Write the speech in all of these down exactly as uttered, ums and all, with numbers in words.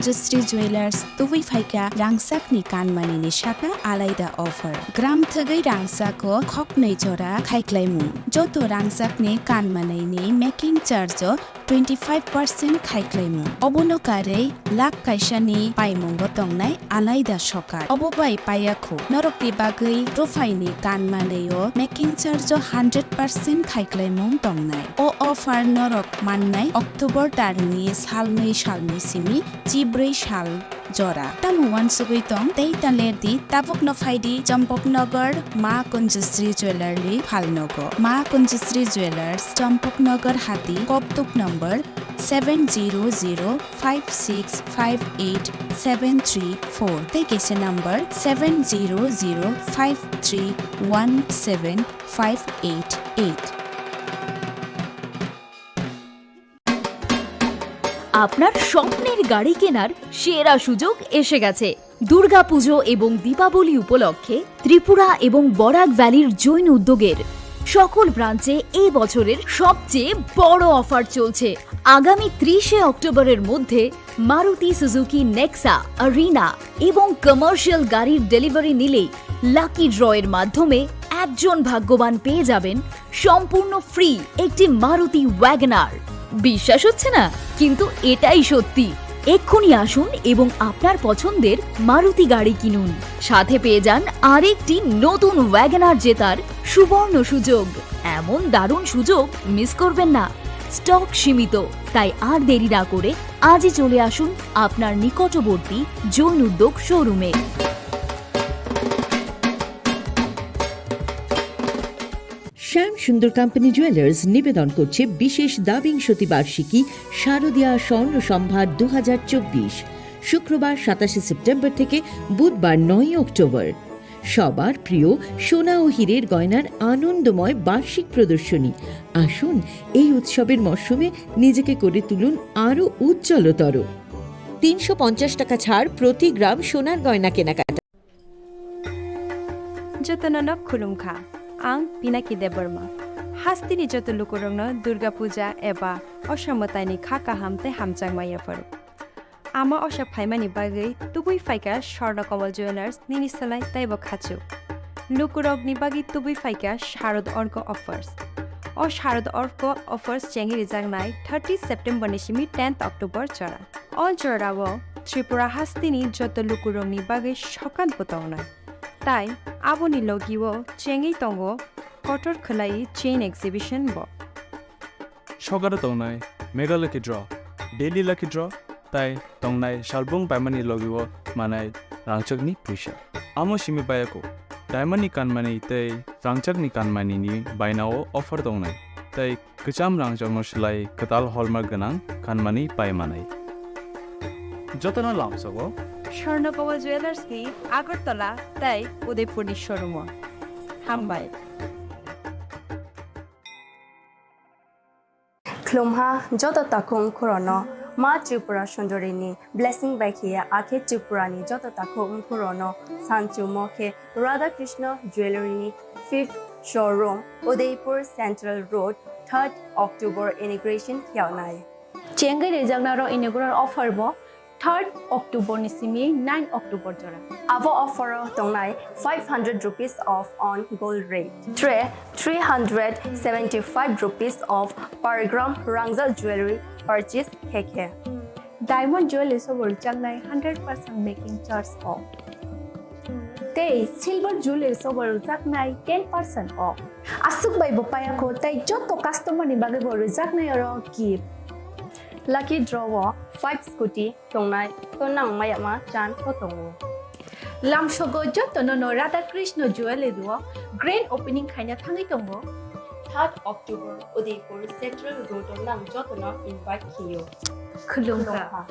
Jyasri Jewellers tubui phaikha rangchakni kanmanini saka alaida offer. Gram thwgwi rangchako khoknwi jora khaiklaimung. Joto rangchakni kanmanini making charge o twenty five percent khaiklaimung. Obono karwi lakh kaisani paimungo tongnai alaida sokar. Obo bai paiya khu. Norokni bagwi ruphaini kanmanwi o making charge o hundred percent khaiklaimung tongnai. O offer norok mannai October tarni salnwi salni simi chibrwi sal jora. Tamo uansugwi tong tei ta ler di, tabukno phai di Champaknagar Ma Kunjasri Jewellery phalnogo. Ma Kunjasri Jewellers, Champaknagar Hati, Koptuk number seven zero zero five six five eight seven three four tei kaisa number seven zero zero five three one seven five eight eight. আপনার স্বপ্নের গাড়ি কেনার সেরা সুযোগ এসে গেছে। দুর্গাপুজো এবং দীপাবলি উপলক্ষে ত্রিপুরা এবং বরাক ভ্যালির জৈন উদ্যোগের সকল ব্রাঞ্চে এই বছরের সবচেয়ে বড় অফার চলছে। আগামী ত্রিশে অক্টোবরের মধ্যে মারুতি সুজুকি নেক্সা, আরিনা এবং কমার্শিয়াল গাড়ির ডেলিভারি নিলেই লাকি ড্রয়ের মাধ্যমে একজন ভাগ্যবান পেয়ে যাবেন সম্পূর্ণ ফ্রি একটি মারুতি ওয়াগনার। বিশ্বাস হচ্ছে না, কিন্তু এটাই সত্যি। এক্ষুনি আসুন এবং আপনার পছন্দের মারুতি গাড়ি কিনুন, সাথে পেয়ে যান আরেকটি নতুন ওয়াগনার জেতার সুবর্ণ সুযোগ। এমন দারুণ সুযোগ মিস করবেন না। স্টক সীমিত, তাই আর দেরি না করে আজই চলে আসুন আপনার নিকটবর্তী জৈন উদ্যোগ শোরুমে। শ্যাম সুন্দর কোম্পানি জুয়েলার্স নিবেদন করছে বিশেষ দ্বাবিংশতি বার্ষিকী শারদীয়া স্বর্ণ সম্ভার দু হাজার চব্বিশ, শুক্রবার সাতাশে সেপ্টেম্বর থেকে বুধবার নয়ই অক্টোবর। সবার প্রিয় সোনা ও হীরের গয়নার আনন্দময় বার্ষিক প্রদর্শনী। আসুন, এই উৎসবের মরশুমে নিজেকে করে তুলুন আরও উজ্জ্বলতর। তিনশো পঞ্চাশ টাকা ছাড় প্রতি গ্রাম সোনার গয়না কেনাকাটা। Jotono no khulumkha, ang Pinaki Debbarma. Hasteni joto lukurokno Durga Puja eba Osha mwtaini kha kaham tei hamjakma yapharo. Ama Osha phaimani bagwi tubui phaikha Swarna Kamal Jewellers nini slai teibo khachuk. Lukurokni bagwi tubui phaikha Sharad Orko offers. O Sharad Orko offers chengwi rijaknai thirty September ni simi tenth October jora. O jorao Tripura hasteni joto lukurokni bagwi sokat bo tongnai. Tai aboni logio chengwi tongo kotor khwlai chain exhibition bo. Sokaro tongnai Mega Lucky Draw, Daily Lucky Draw, tai tongnai salbrum paimani logio manai rangchakni puisa. Amo simi bayako, diamond ni kanmani tei rangchakni kanmani ni bainao offer tongnai, tei kwcham rangchakno slai kwtal hallmark gwnang kanmani pai manai. Jotono lamsogo Swarna Kamal Jewellers ni Agartala tei Udaipur ni showroom o. Hambai. Khulumha joto takhuk khorono Ma Tripura Sundori ni blessing bai khiya akhe Tripura ni joto takhuk khorono sanchumo khe Radha Krishna Jewellery ni fifth showroom, Udaipur Central Road, third October inauguration khiyaunai. Chengwi rijaknaro inaugural offer bo third October ni simi nine October jora. Abo offer o tongnai five hundred rupees off on gold rate, three hundred seventy five rupees off per gram rangjak jewellery purchase khe khe. Diamond jewelry sobo rwjaknai hundred percent making charge o. Tei silver jewelry sobo rwjaknai ten percent o. Aswk bai bo payakho tei joto customer ni bagwi bo rwjaknai oro gift. Lucky draw o five scooty tongnai, to nang mayama chance bo tongo. Lamsogo jotono no Radha Krishna Jewellery o grand opening khaina thangwi tongo. Third October Udaipur Central Road o nang jotono invite khiyo. Khulumkha. Khulumkha.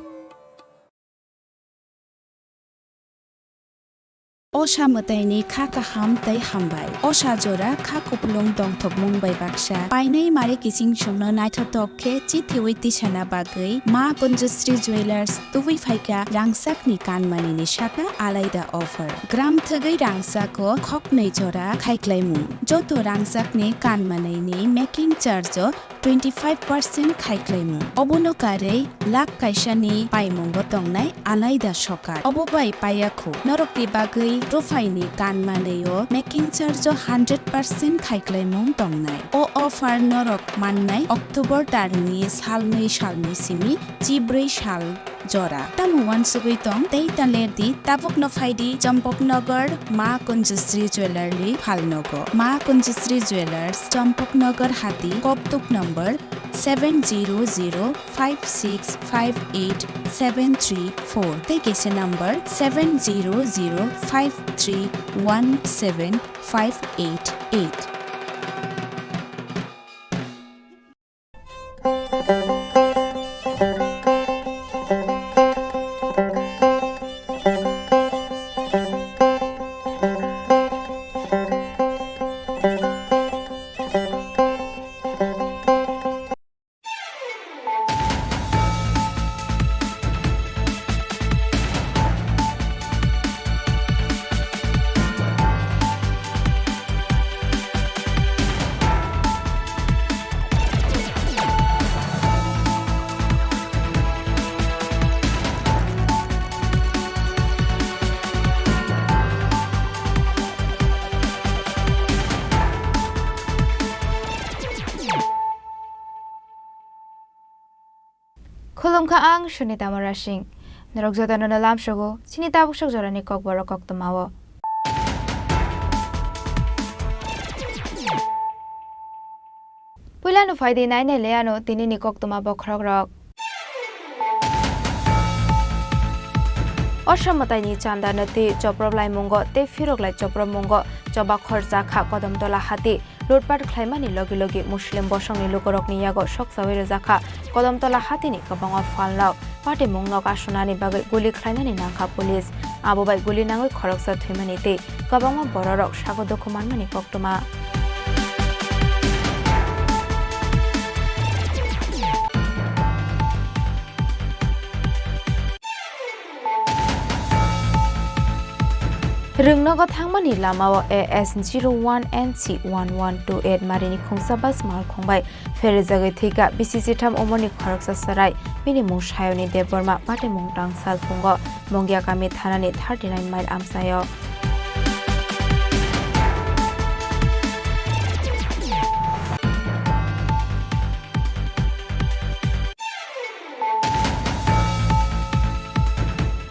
Osa mwtaini kha kaham tei hambai. Osa jora kha kupulung dongthokmung bai baksa. Painai mare kiching chwngno naithothok khe chithiwi tisana bagwi Ma Kunjusri Jewellers tubui phaikha rangchakni kanmanini saka alaida offer. Gram thwgwi rangchako khoknwi jora khaiklaimung. Joto rangchakni kanmanini making charge o twenty five percent khaiklaimung. Obono karwi lakh kaisani paimungo tongnai alaida sokar. Obo bai paiya khu. Norokni bagwi ruphaini kanmanwi o making charge o hundred percent khaiklaimung tongnai. O offer norok mannai October tarni salnwi salni simi chibrwi sal jora. Tamo uansugwi tong tei ta ler di, tabukno phai di Champaknagar Ma Kunjusri Jewellery phalnogo. Ma Kunjusri Jewellers, Champaknagar Hati, Koktuk number seven zero zero five six five eight seven three four tei kaisa number seven zero zero five three one seven five eight eight. Khulumkha ang Sunita Murasing. Norok jotono no lamsogo chini tabuk sok jorani kokborok koktwmao. Puila no phai di nai nai le ano tini ni koktwma bokhorok rok. Osa mwtai ni chanda no twi choprop lai mungo tei phirok lai choprop mungo choba khorcha kha Kodom Tola hati. Lutpat khlaimani logi logi Muslim bosongni lukurokni yago soksawi rwjakha Kodom Tola hatini kwbangma phalnok. Patimung nok asonani bagwi guli khlainani nangkha police. Abo bai guli nangwi khoroksa thwimani tei kwbangma bororok sago dukhu manmani koktwma. Rwngnogo thangmani lamao A S zero one N C one one two eight marini khungsa bus malkhung bai pherejagwi thwikha bisi sitham umorni khoroksa chwrai, bini mung Sayoni Debbarma, patimung Tangsal Phungo, Mongia kami thanani thirty nine mile amchaio.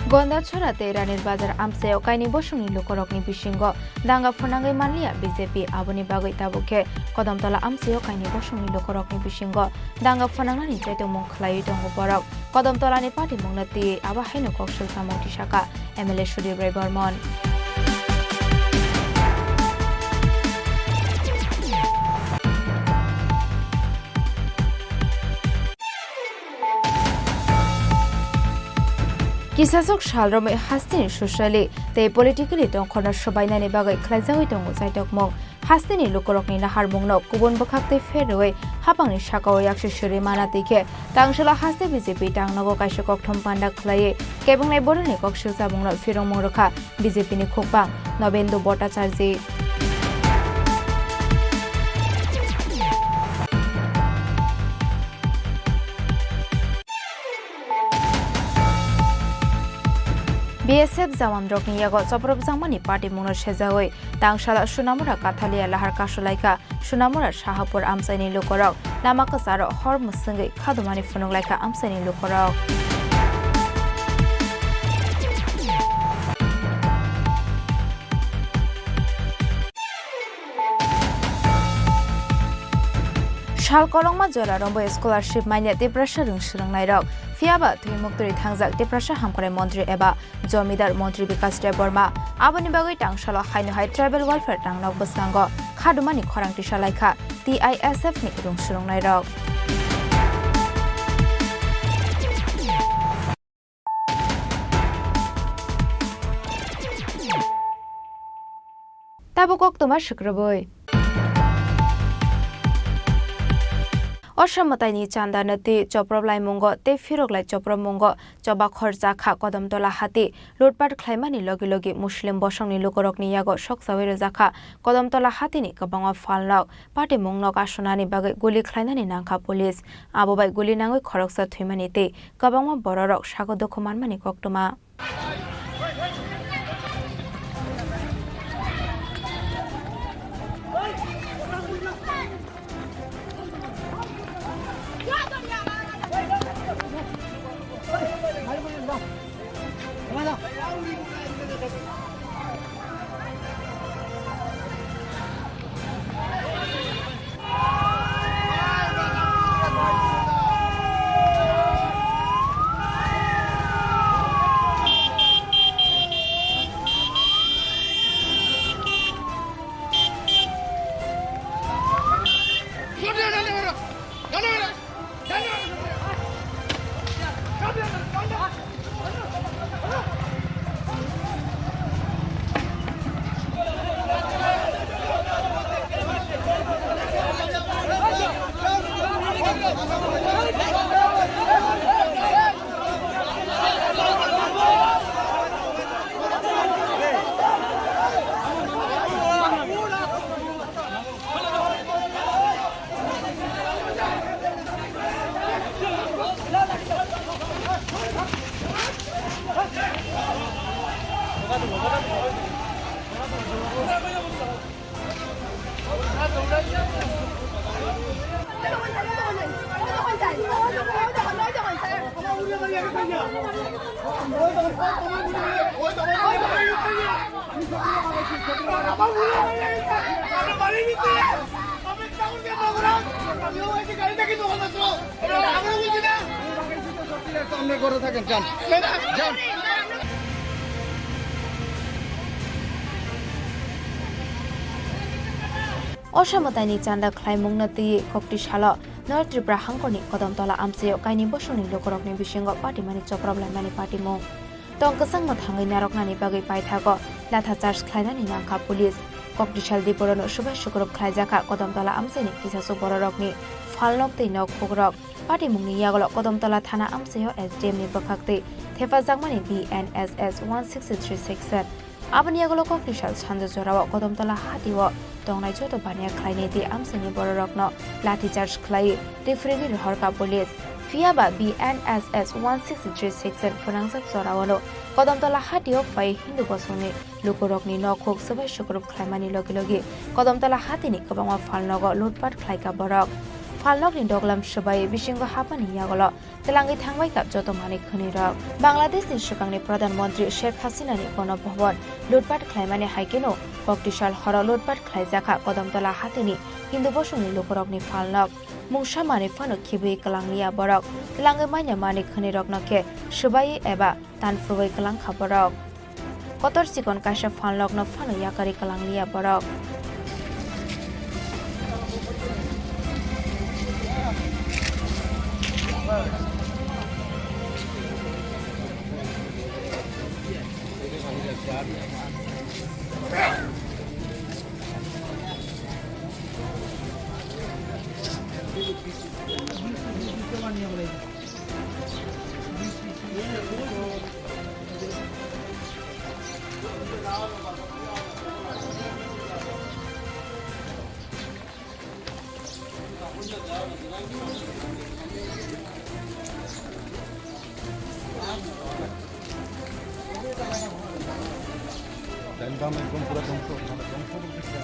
Gondachora tei Ranir Bazar amchaio kainwi bosongni lukurokni bisingo danga phwnangwi manliya B J P, aboni bagwi tabuk khe Kodamtola amchaio kainwi bosongni lukurokni bisingo danga phwnangnani chaitokmung khlaiwi tongo borok. Kodamtolani patimungno twiwi abo haino kok silsamung tisaka M L A Sudip Rai Barman. Kisasok sal romwi hasteni socially tei politically tongkhorno swbainani bagwi khlaijagwi tongo chaitokmung. Hasteni lukurokni naharmungno kubun bwkhak tei pher rwui hapangni sakao yaksi sirwi mana twi khe Tangsala haste B J P tangnogo kaisa kokthom panda khlaiwi kebengni bororokni kok silchamungno phirongmung rwkha B J P ni khukbang Nobendu Bhattacharjee. B S F jawanrokni yago chopropjakmani patimungno sejagwi Tangsala Sunamura Kathalia lahar kasulaikha. Sunamura Sahapur amchaini lukurok lama kwcharo hor mwswngwi khadumani phunuk laikha amchaini lukurok. Sal kolokma jora romwi scholarship manya Tiprasa rwng swrwngnairok, phiyaba twi muktwi thangjak Tiprasa hamkrai montri eba Jomidar montri Bikash Debbarma. Aboni bagwi Tangsalo haino hai tribal welfare tangnok bwskango khadumani khorang tisa laikha T I S F ni rwng swrwngnairok. Tabuk koktwma swkrwbwi. Osa mwtaini chanda nati choprop laimungo tei phirok lai choprop mungo choba khorjakha Kodamtola hati. Lutpat khlaimani logi logi Muslim bosongni lukurokni yago sokchawi rwjakha Kodamtola hatini kwbangma phalnok. Patimung nok asonani bagwi guli khlainani nangkha police. Abo bai guli nangwi khoroksa thwimani tei kwbangma bororok sago dukhu manmani koktwma. Osa mwtaini chanda khlaimungno twiwi kokti salo North Tripura hangkorni Kodamtola amchaio kaini bosongni lukurokni bisingo patimani choprop laimani patimung. Tong kwchangno thangwi narwknani bagwi paithago latha charge khlainani nangkha police. Koktisal diporano subai sukrub khlaijakha Kodamtola amchaini kisasuk bororokni phalnok tei nok khukrok. Patimungni yagulo Kodamtola thana amchaio S D M ni bwkhaktwi thepajakmani B N S S one sixty-three section. Aboni yagulo koktisal sanja jorao Kodamtola hatio tongnai joto baniya khlainai tei amchaini bororokno lathi charge khlaiwi tei phwrwngwi rohorkha police. Phiya ba B N S S one sixty-three section phwnangjak joraono Kodamtola hatio phai Hindu bosongni lukurokni nok huk swbai sukrub khlaimani logi logi Kodamtola hatini kwbangma phalnogo lutpat khlaikha borok. Phalnokni doglam swbai bisingo hapmani yagulo twlangwi thangbaikha joto manwi khwnwirok. Bangladeshni swkangni Pradhan Mantri Sheikh Hasinani Gono Bhavan lutpat khlaimani hai kheno koktisal horo lutpat khlaijakha Kodamtola hatini Hindu bosongni lukurokni phalnok. Mungsa manwi phano khibwi kwlangliya borok. Twlangwi manya manwi khwnwirokno khe swbaiwi eba tanphurwi kwlangkha borok. Kotor chikon kaisa phalnokno phano yakarwi kwlangliya borok. একদম পুরো ধ্বংস, মানে ধ্বংস বলতে কি?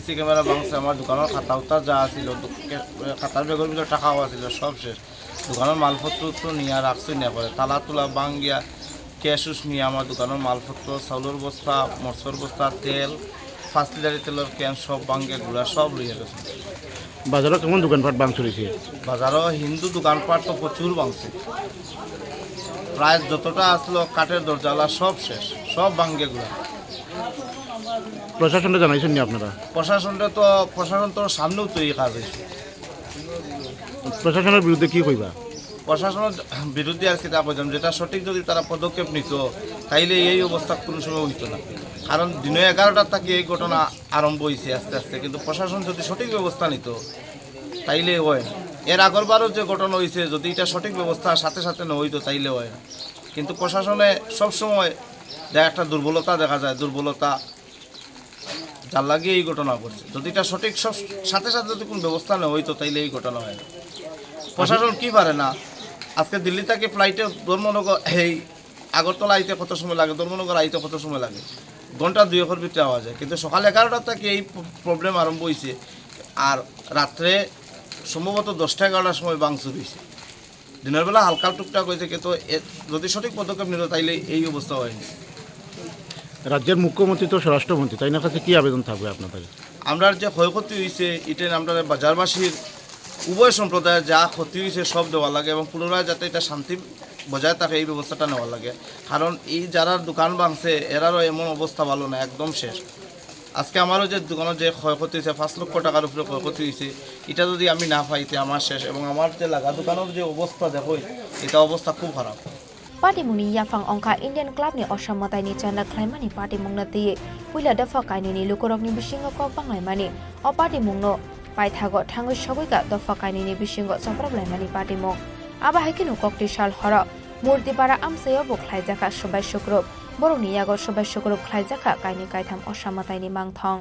CC camera ভাঙছে, আমার দোকানের খাতা উতা যা আছিল, দোক-, কে-, খাতার ব্যাগের ভিতরে টাকাও আছিল, সব শেষ। দোকানের মালপত্র তো নিয়ে রাখছে, নিয়ে পরে তালা তুলা ভাঙিয়া ক্যাশ উস নিয়ে আমার দোকানের মালপত্র, চাউলের বস্তা, মরচর বস্তা, তেল, পাঁচ লিটার তেলের ক্যান সব ভাঙিয়া গুলা সব লইয়া গেছে। বাজারো কেমন দোকানপাট ভাঙচুর হয়েছে? বাজারো হিন্দু দোকানপাট তো প্রচুর ভাঙছে, প্রায় যতটা আসলো কাঠের দরজালা সব শেষ, সব ভাঙিয়া গুলা। প্রশাসনটা জানাইছেন নি আপনারা? প্রশাসনটা তো, প্রশাসন তো সামনেও তো এই কাজ হয়েছে। প্রশাসনের বিরুদ্ধে কি কইবা? প্রশাসনের বিরুদ্ধে আর কিতা কইতাম, যেটা সঠিক যদি তারা পদক্ষেপ নিত, তাইলে এই অবস্থা কোনো সময় হইতো না। কারণ দিনে এগারোটার থেকে এই ঘটনা আরম্ভ হয়েছে আস্তে আস্তে, কিন্তু প্রশাসন যদি সঠিক ব্যবস্থা নিত, তাইলে হয়। এর আগরবারও যে ঘটনা হয়েছে, যদি এটা সঠিক ব্যবস্থা সাথে সাথে না হইতো, তাইলে হয় না। কিন্তু প্রশাসনে সবসময় দেখা একটা দুর্বলতা দেখা যায়, দুর্বলতা যার লাগে এই ঘটনা ঘটছে। যদি এটা সঠিক সব সাথে সাথে যদি কোনো ব্যবস্থা নেওয়া হইতো, তাইলে এই ঘটনা হয় না। প্রশাসন কি পারে না? আজকে দিল্লি থেকে ফ্লাইটে ধর্মনগর, এই আগরতলা আইতে কত সময় লাগে, ধর্মনগর আইতে কত সময় লাগে? ঘন্টা দুয়েকর ভিতরে আওয়া যায়, কিন্তু সকাল এগারোটা থেকে এই প্রবলেম আরম্ভ হয়েছে। আর রাত্রে সম্ভবত দশটা এগারোটার সময় ভাঙচুর হয়েছে। দিনের বেলা হালকা টুকটাক হয়েছে, কিন্তু এ-, যদি সঠিক পদক্ষেপ নিত, তাইলে এই অবস্থা হয়নি। রাজ্যের মুখ্যমন্ত্রী তো স্বরাষ্ট্রমন্ত্রী, তাই না, কাছে কি আবেদন থাকবে আপনাদের? আমরার যে ক্ষয়ক্ষতি হয়েছে, এটা আমরা বাজারবাসীর উভয় সম্প্রদায়ের যা ক্ষতি হয়েছে সব দেওয়া লাগে এবং পুনরায় যাতে এটা শান্তি বজায় থাকে, এই ব্যবস্থাটা নেওয়া লাগে। কারণ এই যারা দোকান ভাঙছে, এরারও এমন অবস্থা ভালো না, একদম শেষ। আজকে আমারও যে দোকানের যে ক্ষয়ক্ষতি হয়েছে, পাঁচ লক্ষ টাকার উপরে ক্ষয়ক্ষতি হয়েছে, এটা যদি আমি না পাই, তে আমার শেষ। এবং আমার যে লাগা দোকানের যে অবস্থা দেখো, এটা অবস্থা খুব খারাপ। Patimungni yaphang wngkha Indian clubni osamwtaini chanda khlaimani patimungno twiwi puila dopha kainwini lukurokni bisingo kok banglaimani. O patimungno paithago thangwi sogwikha dopha kainwini bisingo choproblaimani patimung. Abo hai kheno kokti sal horo Murtipara amchaio bo khlaijakha swbai sukrup. Borokni yago swbai sukrup khlaijakha kainwi kaitham osamwtaini mangthong.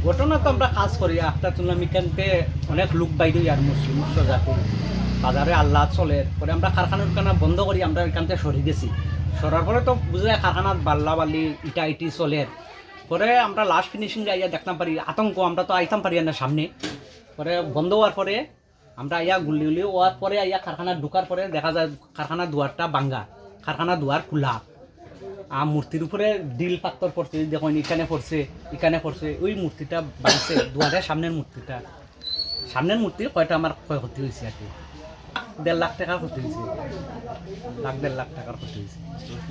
ঘটনা তো আমরা কাজ করি, আখতা তুললাম এখানতে অনেক লোক বাইরে আর মুসলিম উচ্চ জাতি বাজারে আল্লাহ চলের। পরে আমরা কারখানা উরখানা বন্ধ করি, আমরা এখানতে সরি গেছি। সরার পরে তো বুঝা যায় কারখানাত বাল্লা বাল্লি ইটা ইটি চলের। পরে আমরা লাস্ট ফিনিশিং আইয়া দেখতাম পারি আতঙ্ক, আমরা তো আইতাম পারি না সামনে। পরে বন্ধ হওয়ার পরে আমরা আইয়া গুল্লি উল্লি হওয়ার পরে আইয়া কারখানা ঢুকার পরে দেখা যায় কারখানা দুয়ারটা ভাঙ্গা, কারখানা দুয়ার খোলা। আর মূর্তির উপরে ডিল পাথর পড়ছে, দেখুন এখানে পড়ছে, এখানে পড়ছে, ওই মূর্তিটা ভাঙছে, দুয়ারের সামনের মূর্তিটা, সামনের মূর্তির কয়টা আমার ক্ষয়ক্ষতি হয়েছে আর কি। দেড় লাখ টাকার ক্ষতি হয়েছে, লাখ দেড় লাখ টাকার ক্ষতি হয়েছে।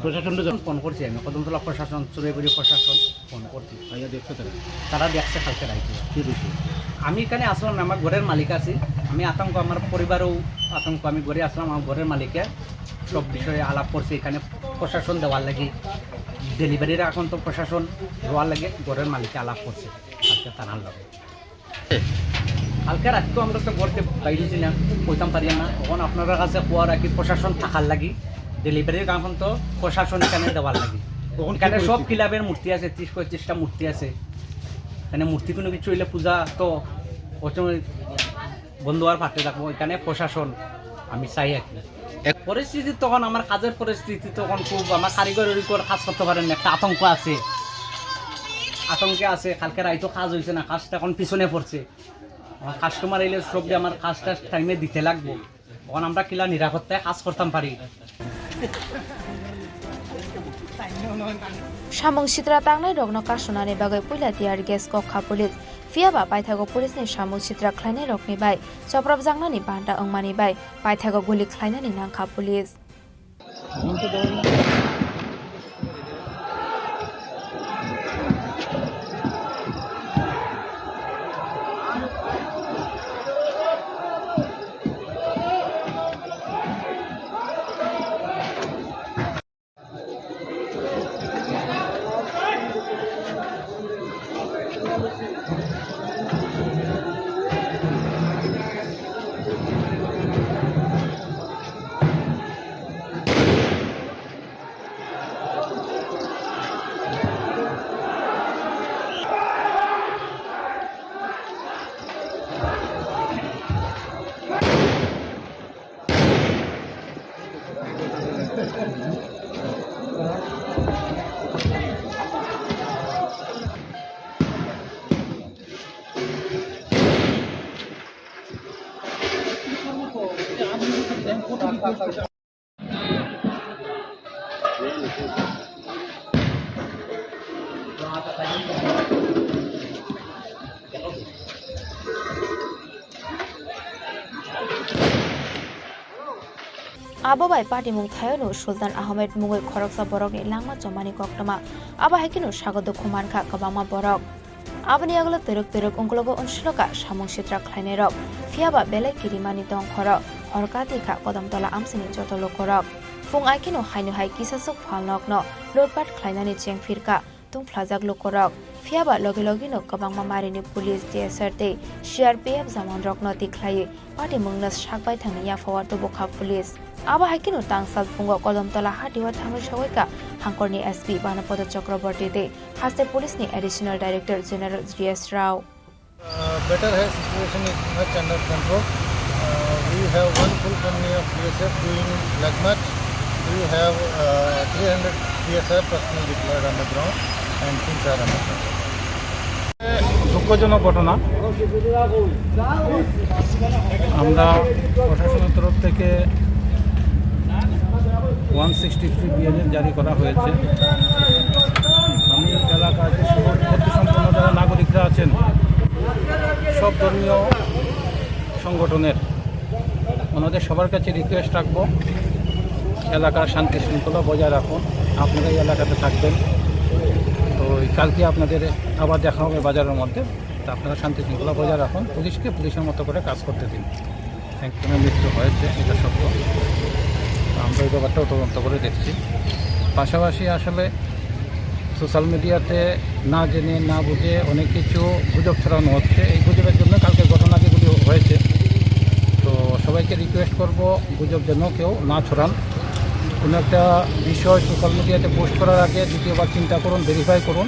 প্রশাসনটা যখন ফোন করছি আমি, কদমতলা প্রশাসন, চুরাইবাড়ি প্রশাসন ফোন করছি। আইয়া দেখছে তারা? তারা দেখছে কালকে রাইতে। কি বিষয়? আমি এখানে আসলাম না, আমার ঘরের মালিক আছি, আমি আতঙ্ক, আমার পরিবারও আতঙ্ক। আমি ঘরে আসলাম, আমার ঘরের মালিকে সব বিষয়ে আলাপ করছে, এখানে প্রশাসন দেওয়ার লাগি, ডেলিভারির এখন তো প্রশাসন দেওয়ার লাগি ঘরের মালিকে আলাপ করছে কালকে থানার লগে। কালকে রাত তো আমরা তো ঘরতে বাইরে ছিলাম, কইতাম পারি না। এখন আপনারা কাছে কোয়া রাখি প্রশাসন থাকার লাগি, ডেলিভারির এখন তো প্রশাসন এখানে দেওয়ার লাগি। এখন কি এখানে সব পরিস্থিতি? ক্লাবের মূর্তি আছে, ত্রিশ পঁয়ত্রিশটা মূর্তি আছে। এখানে মূর্তি কোনো কিছু হইলে পূজা তো ওই সময় বন্ধ হওয়ার পারতে থাকবো। এখানে প্রশাসন আমি চাই আর কি। এক পরিস্থিতি তখন আমার কাজের পরিস্থিতি তখন খুব, আমার কারিগর উরিগর কাজ করতে পারেন না, একটা আতঙ্ক আছে, আতঙ্কে আছে। কালকে রাইতো কাজ হয়েছে না, কাজটা এখন পিছনে পড়ছে। আমার কাস্টমার এলে সব দিয়ে আমার কাজটা টাইমে দিতে লাগবো। এখন আমরা কিলা নিরাপত্তায় কাজ করতাম পারি। Samung sitra tangnai rokno kasonani bagwi puila tear gas kokha police. Phiya ba paithago police ni samung sitra khlainai rokni bai chopropjaknani banta wngmani bai paithago guli khlainani nangkha police. Abo bai patimung thaiono Sultan Ahmed mungwi khoroksa borokni langma chomani koktwma. Abo hai kheno sago dukhu mankha kwbangma borok. Aboni yagulo twrwk twrwk ungkologo unsilo kha samung sitra khlainairok, phiyaba belai kirimani tongkhoro hor kati kha Kodomtola amchaini joto lukurok. Phung ai kheno haino hai kisaswk phalnokno lutpat khlainani chengphir kha tungphlajak lukurok. Phiyaba logi logino kwbangma marini police, T S R tei C R P F jawanrokno tikhlaiwi patimungno sakbai thangni yaphao tubukha police. Abo hai kheno tangsal phungo Kodomtola hatio thangwi sogwi kha Hangkorni S P Banapada Chakraborty tei haste police ni Additional Director General G S Rao. Uh, better hai, situation is much under control. Uh, we have one full company of B S F doing flag march. We have, uh, three hundred B S F personnel deployed on the ground and things are under control. দুঃখজনক ঘটনা। আমরা প্রশাসনের তরফ থেকে one sixty three BNS জারি করা হয়েছে। আমি এলাকার যে সমস্ত সম্পন্ন যারা নাগরিকরা আছেন, সব ধর্মীয় সংগঠনের, ওনাদের সবার কাছে রিকোয়েস্ট রাখবো, এলাকার শান্তি শৃঙ্খলা বজায় রাখুন, আপনারা এই এলাকাতে থাকবেন। তো এই কালকে আপনাদের আবার দেখা হবে বাজারের মধ্যে। তো আপনারা শান্তি শৃঙ্খলা বজায় রাখুন, পুলিশকে পুলিশের মতো করে কাজ করতে দিন। একজনের মৃত্যু হয়েছে, এটা সত্য। তো আমরা এই ব্যাপারটাও তদন্ত করে দেখছি। পাশাপাশি আসলে সোশ্যাল মিডিয়াতে না জেনে না বুঝে অনেক কিছু গুজব ছড়ানো হচ্ছে। এই গুজবের জন্য কালকে ঘটনা যেগুলি হয়েছে, তো সবাইকে রিকোয়েস্ট করব গুজব যেন কেউ না ছড়ান। কোনো একটা বিষয় সোশ্যাল মিডিয়াতে পোস্ট করার আগে দ্বিতীয়বার চিন্তা করুন, ভেরিফাই করুন।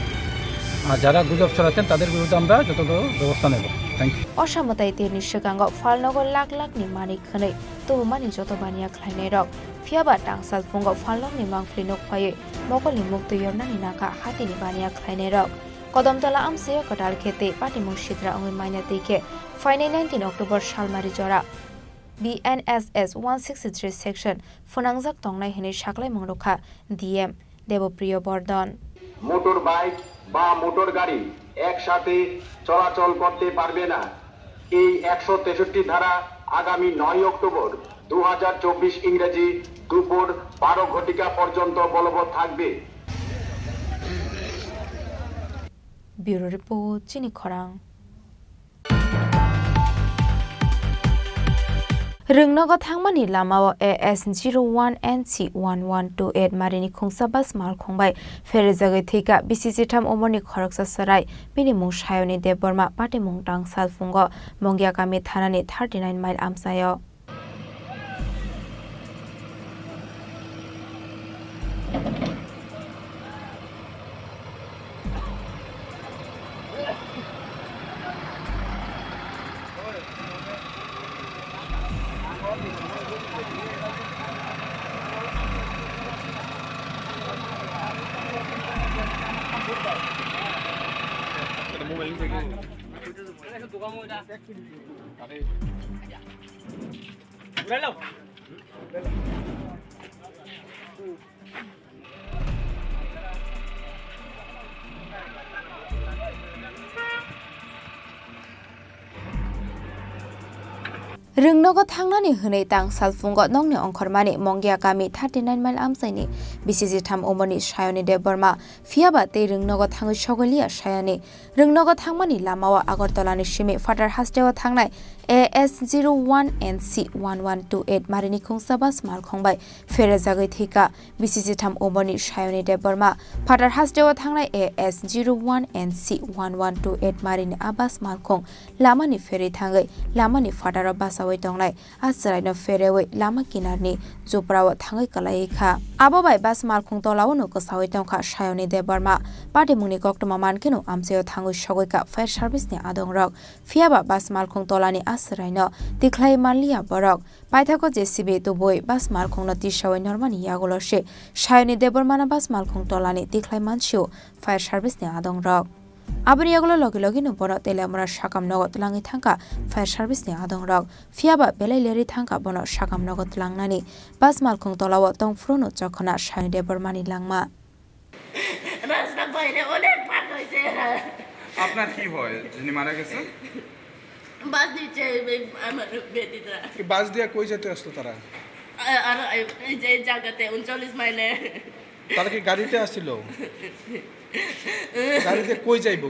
আর যারা গুজব ছড়াচ্ছেন তাদের বিরুদ্ধে আমরা যথাযথ ব্যবস্থা নেব। Thank you. Osa mwtai tirni swkango phalnogo lak lakni manwi khwnwi tubumani joto baniya khlainairok. Phiyaba tangsal phungo phalnokni mangpili nuk phaiwi mokolni muktwi yornani nakha hatini baniya khlainairok. Kodomtola amchaio kwtal khe tei patimung sitra wngwi manya twi khe phainai nineteen October salmari jora B N S S one sixty three section phwnangjak tongnai hwnwi saklaimung rwkha D M Debopriyo Bordon. Motor bike বা মোটর গাড়ি একসাথে চলাচল করতে পারবে না। এই একশো তেষট্টি ধারা আগামী নয় অক্টোবর দু হাজার চব্বিশ ইংরেজি দুপুর বারো ঘটিকা পর্যন্ত বলবৎ থাকবে। Bureau Report, Chini Khorang. Rwngnogo thangmani lamao A S zero one N C one one two eight marini khungsa bus malkhung bai pherejagwi thwikha bisi chitham umorni khoroksa chwrai, bini mung Sayoni Debbarma, patimung tangsal phungo Mongia kami thanani thirty nine mile amchaio. Rwngnogo thangnani hwnwi tangsal phungo nokni ongkhormani Mongia kami thirty nine mile amchaini bisi chitham umorni Sayoni Debbarma. Phiyaba tei Rwngnogo thangwi sogwi liya Sayoni. Rwngnogo thangmani lamao Agartala ni simi phatar hasteo thangnai A S zero one N C one one two eight marini khungsa bus malkhung bai pherejagwi thwikha bisi chitham umorni Sayoni Debbarma. Phatar hasteo thangnai A S zero one N C one one two eight marini a bus malkhung lamani pherwi thangwi lamani phataro bachaui tongnai. A chwraino pherewi lama kinarni chuprao thangwi kwlaiwi kha. Abo bai bus malkhung tolao no kwsaui tongkha Sayoni Debbarma. Patimungni koktwma mankheno amchaio thangwi sogwi kha fire service ni adongrok. Phiyaba bus malkhung tolani a chwraino tikhlai manliya borok. Paithago J C B tubui bus malkhungno tisaui normani yagulo se Sayoni Debbarmano bus malkhung tolani tikhlai mansio fire service ni adongrok. Aboni yagulo logi logino bono Teliamura sakam nogo twlangwi thangkha fire service ni adongrok. Phiyaba belai lerwi thangkha bono sakam nogo twlangnani. Bus malkhung tolao tongphuru no chokhona Sani Debbarmani langma. রাস্তা বাইরে অনেক ফাঁক হয়েছে। আপনার কি হয় যিনি মারা গেছেন? বাস নিচে এই আমার বেটিটা। এই বাস দিয়া কই যেতে আসলো তারা? আ-, আর এই, এই যে এই জায়গাতে ঊনচল্লিশ মাইলে। তারা কি গাড়িতে আসছিল? গাড়িতে কই যাইব?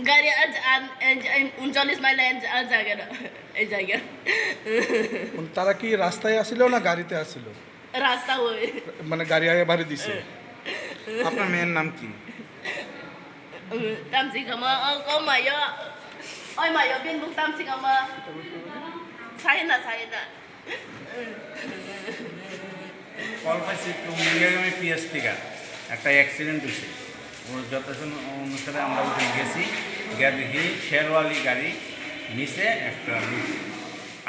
গাড়ি আজ আন-, এই যে এই ঊনচল্লিশ মাইলে এই জা-, জায়গা না, এই জায়গা। মানে তারা কি রাস্তায় আসছিল না গাড়িতে আসছিল? রাস্তা ওই। মানে গাড়ি আগে বাড়ি দিছে। আপনার মেয়ের নাম কি? Tamsi kama, oh, kau mayo. Oi mayo, bin buk tamsi kama. Sai na, sai na. Call পাইছি একটু মুঙ্গিয়াগামী পিএস থেকে একটা অ্যাক্সিডেন্ট হয়েছে। ও যতক্ষণ অনুসারে আমরা ওখানে গেছি, গিয়ে দেখি শেরওয়ালি গাড়ি নিচে একটা লোক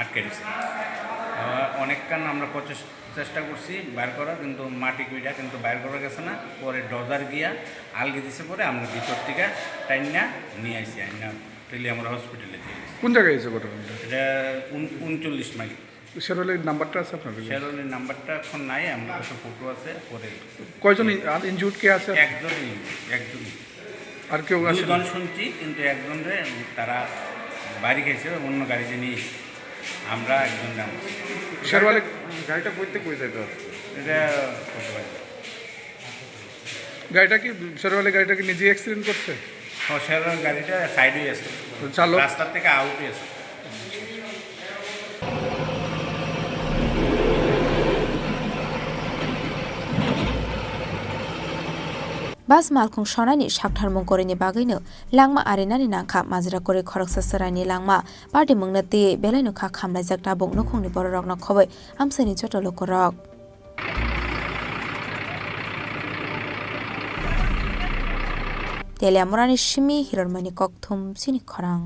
আটকে দিছে। আহ, অনেকক্ষণ আমরা প্রচেষ্টা চেষ্টা করছি বাইর করার, কিন্তু মাটি কুইটা কিন্তু বাইর করা গেছে না। পরে ডজার গিয়া আলগি দিছে, পরে আমরা ভিতর থেকে টাইনা নিয়ে আইছি, আইনা তেলিয়ামুড়া হসপিটালে দিয়ে দিছি। কোন জায়গায় হয়েছে ঘটনাটা? এটা উন-, ঊনচল্লিশ মাইল। শেরওয়ালির নাম্বারটা আছে আপনার কাছে? শেরওয়ালির নাম্বারটা এখন নাই, আমার কাছে ফটো আছে, পরে। কয়জন ইন-, আর ইনজুর্ড কে আছে? একজন ইনজুর্ড, একজন। আর কেউ আছে? দুজন শুনছি, কিন্তু একজনরে তারা বাড়ি গেছে, অন্য গাড়িতে নিয়ে এসে আমরা একজন নামছি। শেরওয়ালি গাড়িটা কইতে কই যাইতে আসছে? এটা কত হয়? গাড়িটা কি, শেরওয়ালি গাড়িটা কি নিজে অ্যাক্সিডেন্ট করছে? ও, শেরওয়ালি গাড়িটা সাইডে আছে, তো চালক? রাস্তা থেকে আউটে আছে। Bus malkhung sonani saktharmung korini bagwino langma arinani nangkha majra kori khoroksa chwraini langma. Party mungno twiwi belaino kha khamlaijak tabuk nukhungni bororokno khoboi amchaini joto lukurok. Teliamurani simi Hirormani kokthum chini khorang.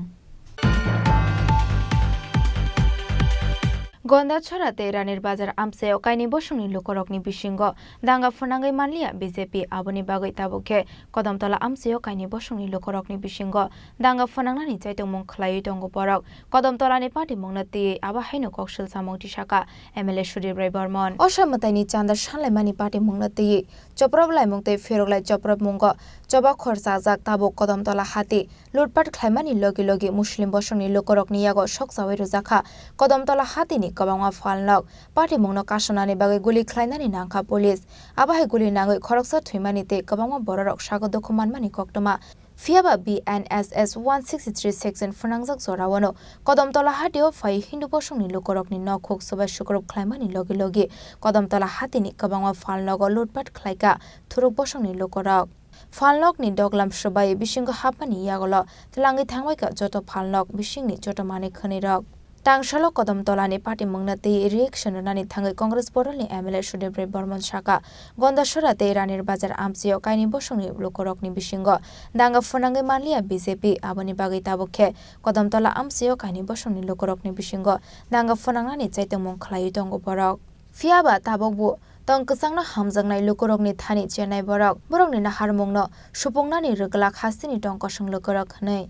Gondachora tei Ranir Bazar amchaio kainwi bosongni lukurokni bisingo danga phwnangwi manliya B J P, aboni bagwi tabuk khe Kodamtola amchaio kainwi bosongni lukurokni bisingo danga phwnangnani chaitokmung khlaiwi tongo borok. Kodamtolani party mungno twiwi abo haino koksil samung tisaka M L A Sudip Rai Barman. Osa mwtaini chanda sanlaimani party mungno twiwi choprop laimung tei pherok lai choprop mungo choba khor chajak tabuk Kodamtola hati. Lutpat khlaimani logi logi Muslim bosongni lukurokni yago sokchawi rwjakha Kodamtola hatini kwbangma phalnok. Patimungno kasonani bagwi guli khlainani nangkha police. Abo hai guli nangwi khoroksa thwimani tei kwbangma bororok sago dukhu manmani koktwma. Phiyaba B N S S one sixty-three section phwnangjak joraono Kodamtola hatio phai Hindu bosongni lukurokni nok huk swbai sukrub khlaimani logi logi Kodamtola hatini kwbangma phalnogo lutpat khlaikha thuruk bosongni lukurok. Phalnokni doglam swbai bisingo hapmani yagulo twlangwi thangbaikha joto phalnok bisingni joto manwi khwnwirok. Tangsalo Kodamtolani patimungno twi reaction rwnani thangwi Congress bodolni M L A Sudip Rai Barman saka, Gondasora tei Ranir Bazar amchaio kainwi bosongni lukurokni bisingo danga phwnangwi manliya B J P, aboni bagwi tabuk khe Kodamtola amchaio kainwi bosongni lukurokni bisingo danga phwnangnani chaitokmung khlaiwi tongo borok. Phiyaba tabukbo tong kwchangno hamjaknai lukurokni thani chernai borok, borokni naharmungno supungnani rwglak hasteni tong kosong lukurok hwnwi.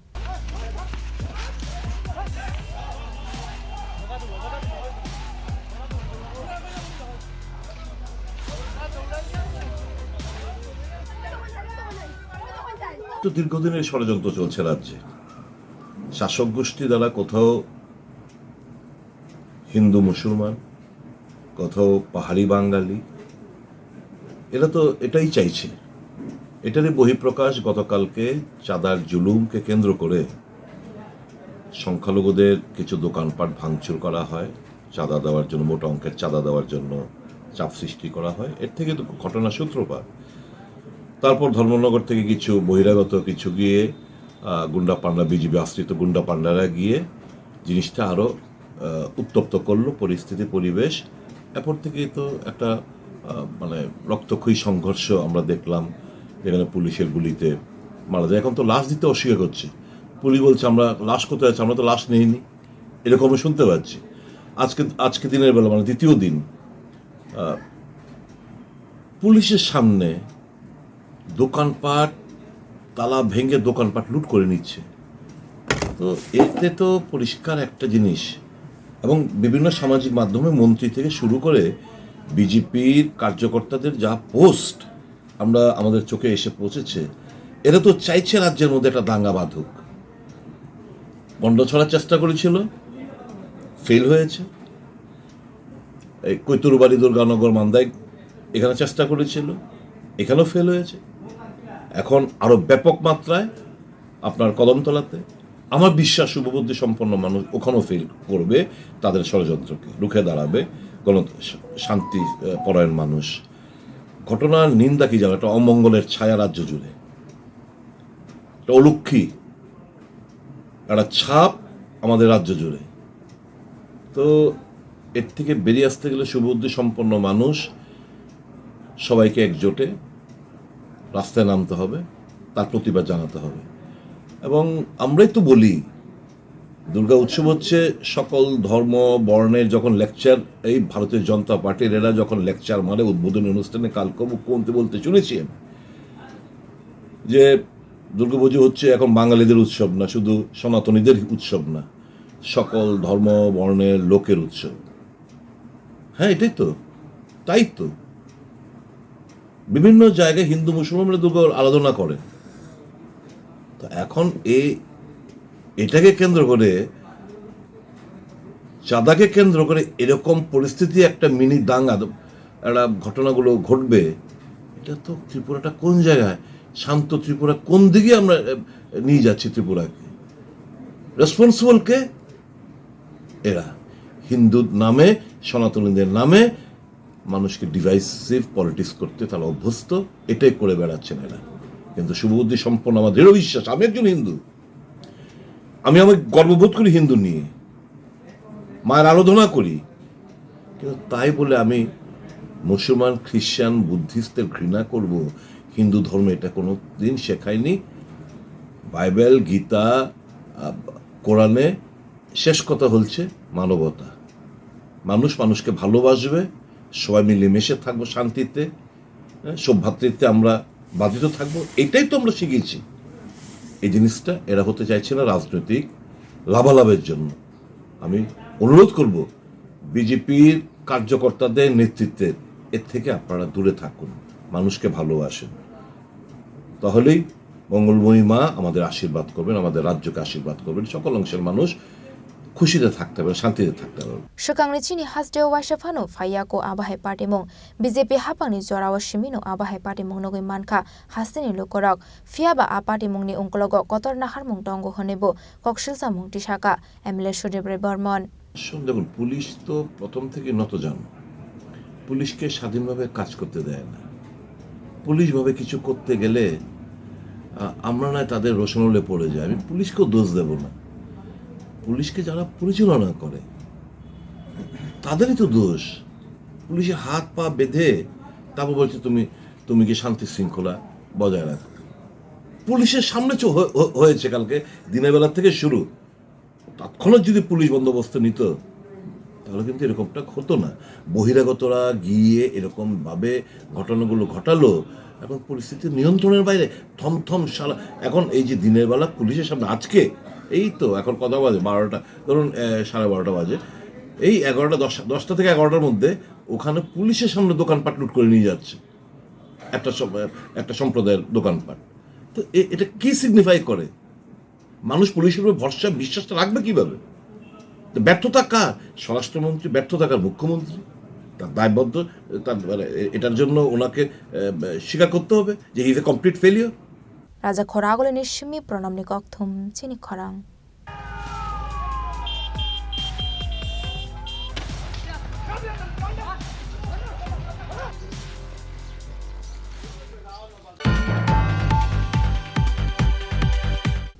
তো দীর্ঘদিনের ষড়যন্ত্র চলছে রাজ্যে। শাসক গোষ্ঠী দ্বারা কোথাও হিন্দু মুসলমান, কোথাও পাহাড়ি বাঙালি, এরা তো এটাই চাইছে। এটারই বহিঃপ্রকাশ গতকালকে চাঁদার জুলুমকে কেন্দ্র করে সংখ্যালঘুদের কিছু দোকানপাট ভাঙচুর করা হয়, চাঁদা দেওয়ার জন্য, মোটা অঙ্কের চাঁদা দেওয়ার জন্য চাপ সৃষ্টি করা হয়। এর থেকে তো ঘটনার সূত্রপাত। তারপর ধর্মনগর থেকে কিছু বহিরাগত কিছু গিয়ে, আহ, গুন্ডা পান্ডা, বিজিবি আশ্রিত গুন্ডা পান্ডারা গিয়ে জিনিসটা আরও, আহ, উত্তপ্ত করলো পরিস্থিতি, পরিবেশ। এরপর থেকে তো একটা, আহ, মানে, রক্তক্ষয়ী সংঘর্ষ আমরা দেখলাম, যেখানে পুলিশের গুলিতে মারা যায়। এখন তো লাশ দিতে অস্বীকার করছে, পুলিশ বলছে, "আমরা লাশ কোথায় আছে, আমরা তো লাশ নেইনি।" এরকমও শুনতে পাচ্ছি। আজকে, আজকে দিনের বেলা, মানে, দ্বিতীয় দিন, আহ, পুলিশের সামনে দোকানপাট তালা ভেঙে দোকানপাট লুট করে নিচ্ছে। তো এতে তো পরিষ্কার একটা জিনিস, এবং বিভিন্ন সামাজিক মাধ্যমে মন্ত্রী থেকে শুরু করে বিজেপির কার্যকর্তাদের যা পোস্ট আমরা, আমাদের চোখে এসে পৌঁছেছে, এরা তো চাইছে রাজ্যের মধ্যে একটা দাঙ্গা বাঁধুক। গন্ডছড়ার চেষ্টা করেছিল, ফেল হয়েছে। এই কৈতুরবাড়ি, দুর্গানগর, মান্দাই এখানে চেষ্টা করেছিল, এখানেও ফেল হয়েছে। এখন আরো ব্যাপক মাত্রায় আপনার কদমতলাতে, আমার বিশ্বাস শুভবুদ্ধি সম্পন্ন মানুষ ওখানেও ফেল করবে, তাদের ষড়যন্ত্রকে রুখে দাঁড়াবে, গণ-, শান্তি, আহ, পরায়ণ মানুষ। ঘটনার নিন্দা কি জানো? একটা অমঙ্গলের ছায়া রাজ্য জুড়ে, একটা অলক্ষী, একটা ছাপ আমাদের রাজ্য জুড়ে। তো এর থেকে বেরিয়ে আসতে গেলে শুভবুদ্ধি সম্পন্ন মানুষ সবাইকে একজোটে রাস্তায় নামতে হবে, তার প্রতিবাদ জানাতে হবে। এবং আমরাই তো বলি, দুর্গা উৎসব হচ্ছে সকল ধর্ম বর্ণের যখন লেকচার, এই ভারতীয় জনতা পার্টির এরা যখন লেকচার মারে উদ্বোধনী অনুষ্ঠানে, কালকে মুখ্যমন্ত্রী বলতে শুনেছি আমি যে দুর্গাপুজো হচ্ছে এখন বাঙালিদের উৎসব না, শুধু সনাতনীদের উৎসব না, সকল ধর্ম বর্ণের লোকের উৎসব। হ্যাঁ, এটাই তো, তাই তো। বিভিন্ন জায়গায় হিন্দু মুসলমান মিলে দুর্গা আরাধনা করে। তো এখন এই, এটাকে কেন্দ্র করে, চাঁদাকে কেন্দ্র করে এরকম পরিস্থিতি, একটা মিনি দাঙ্গা, একটা ঘটনাগুলো ঘটবে, এটা তো ত্রিপুরাটা কোন জায়গায়? শান্ত ত্রিপুরা কোন দিকে আমরা, এ, নিয়ে যাচ্ছি ত্রিপুরাকে? রেসপন্সিবল কে? এরা হিন্দুর নামে, সনাতনীদের নামে মানুষকে ডিভাইসিভ পলিটিক্স করতে তারা অভ্যস্ত, এটাই করে বেড়াচ্ছেন এরা। কিন্তু শুভবুদ্ধি সম্পন্ন আমার দৃঢ় বিশ্বাস, আমি একজন হিন্দু, আমি, আমি গর্ববোধ করি হিন্দু নিয়ে, মায়ের আরাধনা করি, কিন্তু তাই বলে আমি মুসলমান, খ্রিস্টান, বুদ্ধিস্টদের ঘৃণা করব? হিন্দু ধর্ম এটা কোনো দিন শেখায়নি। বাইবেল, গীতা, আহ, কোরআনে শেষ কথা হচ্ছে মানবতা। মানুষ মানুষকে ভালোবাসবে, সবাই মিলেমিশে থাকবো শান্তিতে, হ্যাঁ, সৌভ্রাতৃত্বে আমরা বাঁধিত থাকবো, এটাই তো আমরা শিখেছি। এই জিনিসটা এরা হতে চাইছে না রাজনৈতিক লাভালাভের জন্য। আমি অনুরোধ করব বিজেপির কার্যকর্তাদের নেতৃত্বে এর থেকে আপনারা দূরে থাকুন, মানুষকে ভালোবাসেন, তাহলেই মঙ্গলময়ী মা আমাদের আশীর্বাদ করবেন, আমাদের রাজ্যকে আশীর্বাদ করবেন, সকল অংশের মানুষ খুশিতে থাকতে পারবেন, শান্তিতে থাকতে পারবেন। Swkangni chini hasteo waisa phano phaiya ko abo hai patimung. B J P hapangni jorao simino abo hai patimung nugwi mankha hasteni lukurok. Phiyaba a patimungni ungkologo kotor naharmung tongo hwnwibo koksilchamung tisaka M L A Sudip Rai Barman. শোন, দেখুন, পুলিশ তো প্রথম থেকে নতজানু, পুলিশকে স্বাধীনভাবে কাজ করতে দেয় না। পুলিশভাবে কিছু করতে গেলে, আ, আমরা নয় তাদের রোষানলে পড়ে যাই। আমি পুলিশকেও দোষ দেব না, পুলিশকে যারা পরিচালনা করে তাদেরই তো দোষ। পুলিশের হাত পা বেঁধে তারপর বলছে, "তুমি, তুমি কি শান্তি শৃঙ্খলা বজায় রাখো?" পুলিশের সামনে চো-, হ-, হ-, হয়েছে কালকে দিনের বেলা থেকে শুরু। তৎক্ষণাৎ যদি পুলিশ বন্দোবস্ত নিত, তাহলে কিন্তু এরকমটা হতো না। বহিরাগতরা গিয়ে এরকমভাবে ঘটনাগুলো ঘটালো, এখন পরিস্থিতি নিয়ন্ত্রণের বাইরে। থমথম সারা, এখন এই যে দিনের বেলা পুলিশের সামনে, আজকে এই তো এখন কটা বাজে, বারোটা, ধরুন, এ, সাড়ে বারোটা বাজে, এই এগারোটা, দশ, দশটা থেকে এগারোটার মধ্যে ওখানে পুলিশের সামনে দোকানপাট লুট করে নিয়ে যাচ্ছে একটা সম-, একটা সম্প্রদায়ের দোকানপাট। তো এ-, এটা কি সিগনিফাই করে? মানুষ পুলিশের উপর ভরসা, বিশ্বাসটা রাখবে কিভাবে? তো ব্যর্থতা কার? স্বরাষ্ট্রমন্ত্রী, ব্যর্থতা কার? মুখ্যমন্ত্রী। তার দায়বদ্ধ, তার, মানে, এ-, এটার জন্য ওনাকে, এ, স্বীকার করতে হবে যে he is a complete failure। Raja Khoragulini simi Pranamni kokthum chini khorang.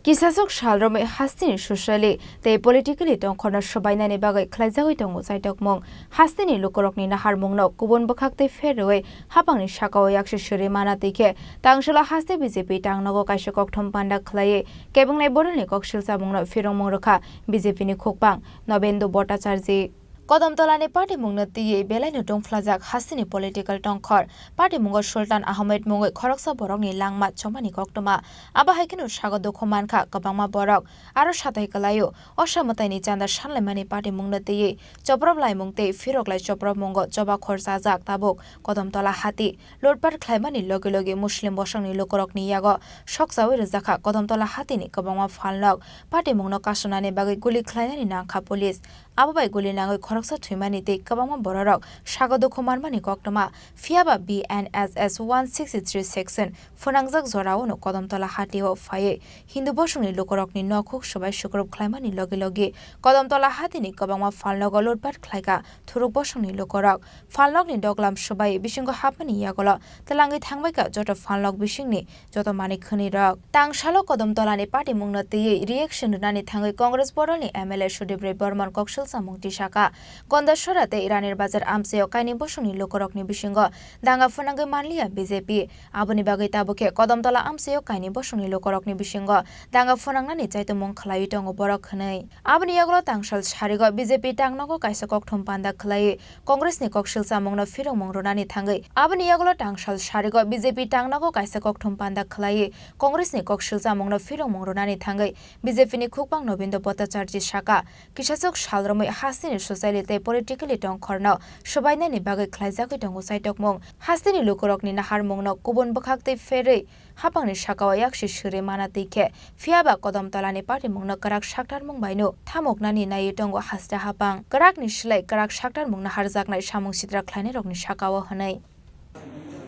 Kisasok sal romwi hasteni socially tei politically tongkhorno swbainani bagwi khlaijagwi tongo chaitokmung. Hasteni lukurokni naharmungno kubun bwkhak tei pher rwui hapangni sakao yaksi suri mana twi khe, Tangsala haste B J P tangnogo kaisa kokthom panda khlaiwi kebengni bororni koksil chamungno phirongmung rwkha B J P ni khukbang Nobendu Bhattacharjee. Kodom tolani party mungno twiwi belaino tongphlajak hasteni political tongkhor. Party mungo Sultan Ahmed mungwi khoroksa borokni langma chomani koktwma. Abo hai kheno sago dukhu mankha kwbangma borok. Aro satai kwlaio, osa mwtaini chanda sanlaimani party mungno twiwi choprop laimung tei phirok lai choprop mungo choba khor chajak tabuk Kodom tola hati. Lutpat khlaimani logi logi Muslim bosongni lukurokni yago sokchawi rwjakha Kodom tola hatini kwbangma phalnok. Party mungno kasonani bagwi guli khlainani nangkha police. Abo bai guli nangwi khoroksa thwimani tei kwbangma bororok sago dukhu manmani koktwma. Phiyaba B N S S one sixty-three section phwnangjak jorao no Kodom tola hatio phaiwi Hindu bosongni lukurokni nokhuk swbai sukrup khlaimani logi logi Kodom tola hatini kwbangma phalnogo lutpat khlaikha thuruk bosongni lukurok. Phalnokni doglam swbai bisingo hapmani yagulo twlangwi thangbaikha joto phalnok bisingni joto manwi khwnwi rok. Tangsalo Kodom tolani party mungno twiwi reaction rwnani thangwi Congress bodolni M L A Sudip Roy Borman koksil samung tisaka. Gondasora tei Ranir Bazar amchaio kaini bosongni lukurokni bisingo danga phwnangwi manliya B J P. Aboni bagwi tabukhe Kodom tola amchaio kaini bosongni lukurokni bisingo danga phwnangnani chaitomung khlaiwi tongo borok hwnwi. Aboni yagulo tangsal sarigo B J P tangnogo kaisa kokthum panda khlaiwi Congress ni koksil chamungno phirongmung rwnani thangwi. Aboni yagulo tangsal sarigo B J P tangnogo kaisa kokthum panda khlaiwi Congress ni koksil chamungno phirongmung rwnani thangwi B J P ni khukbang Nobindo Bhattacharjee saka, kisachwk sal romwi hasteni socially tei politically tongkhorno swbainani bagwi khlaijagwi tongo chaitokmung. Hasteni lukurokni naharmungno kubun bwkhak tei pherwi hapangni sakao yaksi swrwi mana twi khe, phiyaba Kodom tolani party mungno kwrak saktarmung baino thamoknani naiwi tongo haste hapang. Kwrakni slai kwrak saktarmungno harjaknai samung sitra khlainairokni sakao hwnwi.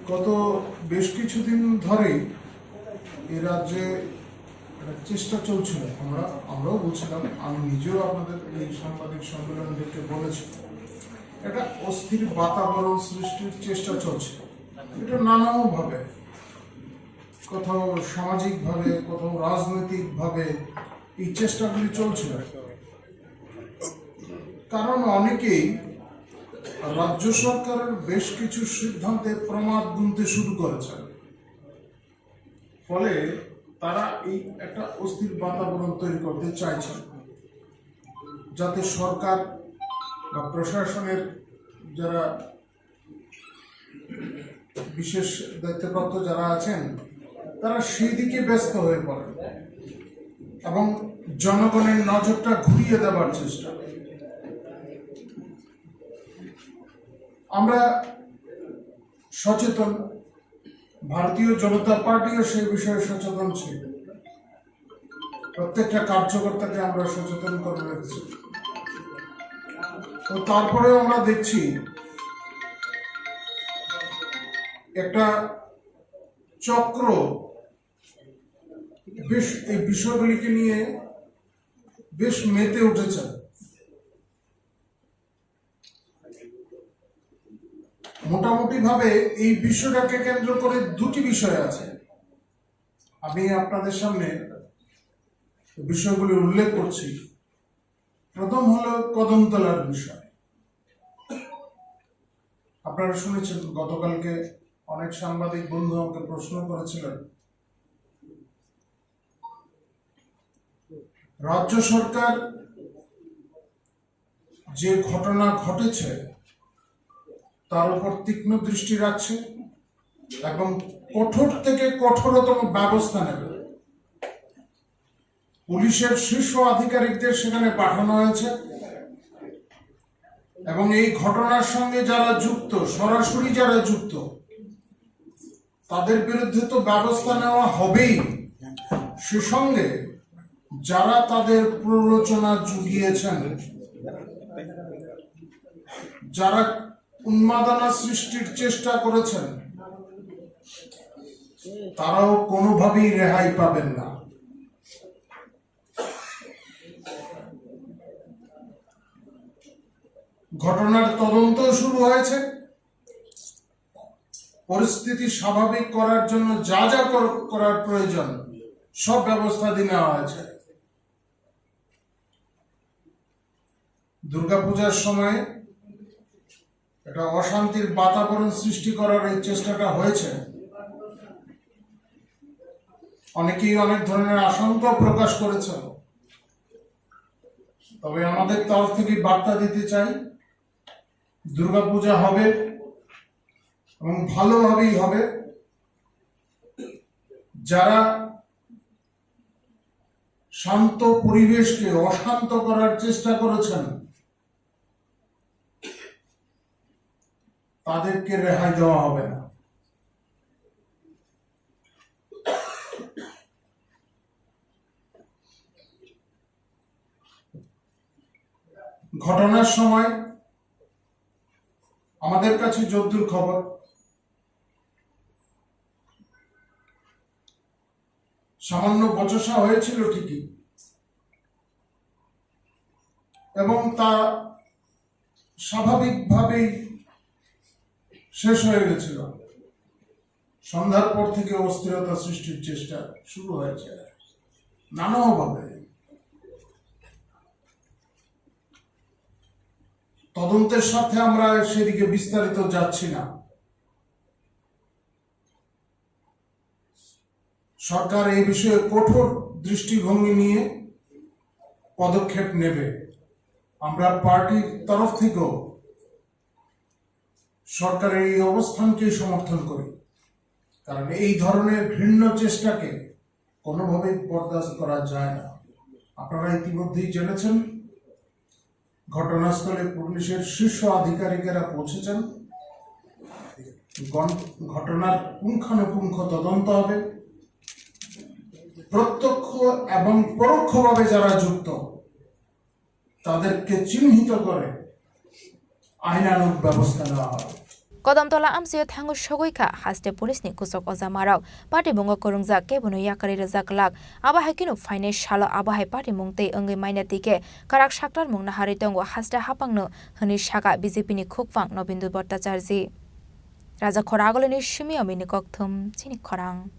গত বেশ কিছুদিন ধরেই এই রাজ্যে একটা চেষ্টা চলছিল, আমরা, আমরাও বলছিলাম, আমি নিজেও আপনাদের এই সাংবাদিক সম্মেলনদেরকে বলেছি, একটা অস্থির বাতাবরণ সৃষ্টির চেষ্টা চলছে। এটা নানাভাবে, কোথাও সামাজিকভাবে, কোথাও রাজনৈতিকভাবে এই চেষ্টাগুলি চলছিল। কারণ অনেকেই রাজ্য সরকারের বেশ কিছু সিদ্ধান্তে প্রমাদ গুনতে শুরু করেছেন, ফলে তারা এই একটা অস্থির বাতাবরণ তৈরি করতে চাইছেন, যাতে সরকার বা প্রশাসনের যারা বিশেষ দায়িত্বপ্রাপ্ত যারা আছেন, তারা সেই দিকে ব্যস্ত হয়ে পড়েন এবং জনগণের নজরটা ঘুরিয়ে দেওয়ার চেষ্টা। আমরা সচেতন, ভারতীয় জনতা পার্টিও সেই বিষয়ে সচেতন ছিল। প্রত্যেকটা কার্যকর্তাকে আমরা সচেতন করে রেখেছি। তো তারপরেও আমরা দেখছি একটা চক্র বেশ এই বিষয়গুলিকে নিয়ে বেশ মেতে উঠেছে। মোটামুটি ভাবে এই বিষয়টাকে কেন্দ্র করে দুটি বিষয় আছে, আমি আপনাদের সামনে বিষয়গুলি উল্লেখ করছি। প্রথম হলো কদমতলার বিষয়। আপনারা শুনেছেন, গতকালকে অনেক সাংবাদিক বন্ধু আমাকে প্রশ্ন করেছিলেন, রাজ্য সরকার যে ঘটনা ঘটেছে তার উপর তীক্ষ্ণ দৃষ্টি রাখছে এবং কঠোর থেকে কঠোরতম ব্যবস্থা নেবে। পুলিশের শীর্ষ আধিকারিকদের সেখানে পাঠানো হয়েছে এবং এই ঘটনার সঙ্গে যারা যুক্ত, সরাসরি যারা যুক্ত, তাদের বিরুদ্ধে তো ব্যবস্থা নেওয়া হবেই, সে সঙ্গে যারা তাদের প্ররোচনা জুগিয়েছেন, যারা উন্মাদনা সৃষ্টির চেষ্টা করেছেন, তারাও কোনোভাবেই রেহাই পাবেন না। ঘটনার তদন্ত শুরু হয়েছে। পরিস্থিতি স্বাভাবিক করার জন্য যা যা কর-, করার প্রয়োজন, সব ব্যবস্থা নেওয়া হয়েছে। দুর্গাপূজার সময় একটা অশান্তির বাতাবরণ সৃষ্টি করার এই চেষ্টাটা হয়েছে। অনেকেই অনেক ধরনের আশঙ্কা প্রকাশ করেছেন, তবে আমাদের তরফ থেকে বার্তা দিতে চাই, দুর্গাপূজা হবে এবং ভালোভাবেই হবে। যারা শান্ত পরিবেশকে অশান্ত করার চেষ্টা করেছেন, তাদেরকে রেহাই দেওয়া হবে না। ঘটনার সময় আমাদের কাছে যদ্দূর খবর, সামান্য বচসা হয়েছিল ঠিকই, এবং তা স্বাভাবিকভাবেই শেষ হয়ে গেছিল। সন্ধ্যার পর থেকে অস্থিরতা সৃষ্টির চেষ্টা শুরু হয়েছে নানাভাবে। তদন্তের স্বার্থে আমরা সেদিকে বিস্তারিত যাচ্ছি না। সরকার এই বিষয়ে কঠোর দৃষ্টিভঙ্গি নিয়ে পদক্ষেপ নেবে। আমরা পার্টির তরফ থেকেও সরকারের এই অবস্থানকে সমর্থন করি, কারণ এই ধরনের ঘৃণ্য চেষ্টাকে কোনোভাবেই বরদাস্ত করা যায় না। আপনারা ইতিমধ্যেই জেনেছেন, ঘটনাস্থলে পুলিশের শীর্ষ আধিকারিকেরা পৌঁছেছেন। গণ-, ঘটনার পুঙ্খানুপুঙ্খ তদন্ত হবে। প্রত্যক্ষ এবং পরোক্ষভাবে যারা যুক্ত, তাদেরকে চিহ্নিত করে আইনানুগ ব্যবস্থা নেওয়া হবে। Kodamtola amchaio thango sogwi kha haste police ni kuchuk ojamarok. Patimungo kwrwngjak kebono yakarwi rwjak glak. Abo hai kheno phainai salo abo hai patimung tei wngwi manya twi khe kwrak saktarmung naharwi tongo haste haphangno, hwnwi sakha B J P ni khukphang Nobindu Bhattacharjee. Raja Khoragulini simi omini kokthum chini khorang.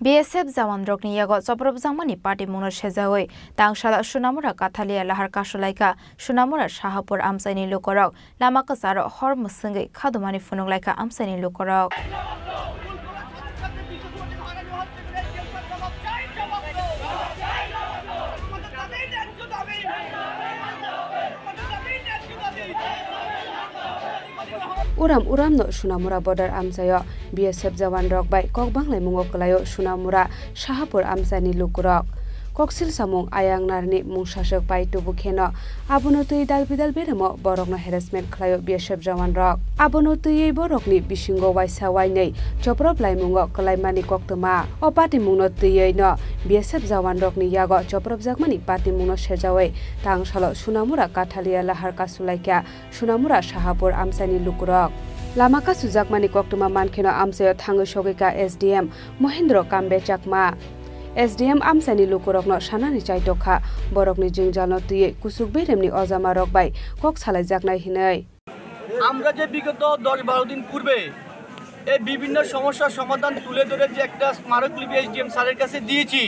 B S F jawan rokni yago chopropjakmani patimungno sejaui tangsala Sunamura Kathalia lahar kasulaikha. Sunamura Shahapur amchaini lukurok lama kwcharo hor mwswngwi khadumani phunuk laikha amchaini lukurok. Uram uramno Sunamura border amchaio B S F jawan rok bai kok banglaimungo kwlaio Sunamura Shahapur amchaini lukurok. Koksil samung ayang narni mungsaswk pai tubu kheno abono twi dalbidal beremo borokno harassment khlaio B S F jawan rok. Abono twiwi borokni bisingo waisa wainwi choprop laimungo kwlaimani koktwma. O patimungno twiwi no B S F jawan rokni yago chopropjakmani patimungno sejaui tangsalo Sunamura Kathalia lahar kasulaikha Sunamura Shahapur amchaini lukurok. Lama kasujakmani koktwma mankheno amchaio thangwi sogwikha S D M Mohendro Kambe Chakma. S D M amchaini lukurokno sanani chaitokha borokni jwngjalno twiwi kuchuk beremni ojamarok bai kok salaijaknai hinwi. আমরা যে বিগত দশ বারো দিন পূর্বে এই বিভিন্ন সমস্যার সমাধান তুলে ধরে যে একটা স্মারকলিপি এসডিএম স্যারের কাছে দিয়েছি,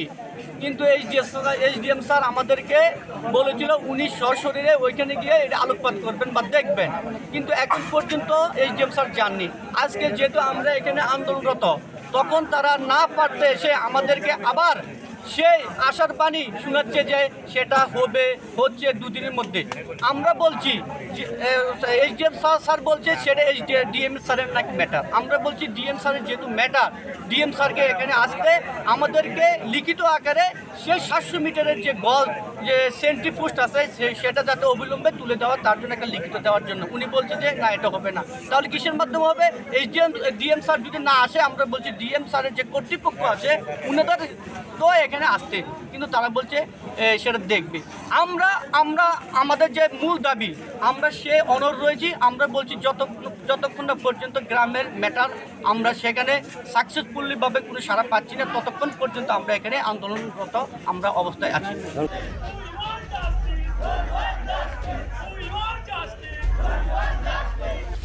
কিন্তু এসডিএম স্যার, এসডিএম স্যার আমাদেরকে বলেছিল উনি সশরীরে ওইখানে গিয়ে এটা আলোকপাত করবেন বা দেখবেন, কিন্তু এখন পর্যন্ত এসডিএম স্যার যাননি। আজকে যেহেতু আমরা এখানে আন্দোলনরত, তখন তারা না পারতে এসে আমাদেরকে আবার সেই আশার বাণী শোনাচ্ছে যে সেটা হবে, হচ্ছে দুদিনের মধ্যে। আমরা বলছি যে, এ, এসডিএম স্যার, স্যার বলছে সেটা এসডি, ডিএম স্যারের নাকি ম্যাটার। আমরা বলছি ডিএম স্যারের যেহেতু ম্যাটার, ডিএম স্যারকে এখানে আসতে আমাদেরকে লিখিত আকারে সেই সাতশো মিটারের যে গজ, যে সেন্ট্রি পোস্ট আছে, সে-, সেটা যাতে অবিলম্বে তুলে দেওয়া, তার জন্য একটা লিখিত দেওয়ার জন্য। উনি বলছে যে না, এটা হবে না। তাহলে কিসের মাধ্যমে হবে? এসডিএম, ডিএম স্যার যদি না আসে, আমরা বলছি ডিএম স্যারের যে কর্তৃপক্ষ আছে, উনাদের তো এখানে আসতে, কিন্তু তারা বলছে, এ, সেটা দেখবে। আমরা, আমরা আমাদের যে মূল দাবি, আমরা সে অনড় রয়েছি। আমরা বলছি যত, যতক্ষণ না পর্যন্ত গ্রামের ম্যাটার আমরা সেখানে সাকসেসফুলি ভাবে কোনো সাড়া পাচ্ছি না, ততক্ষণ পর্যন্ত আমরা এখানে আন্দোলনরত আমরা অবস্থায় আছি।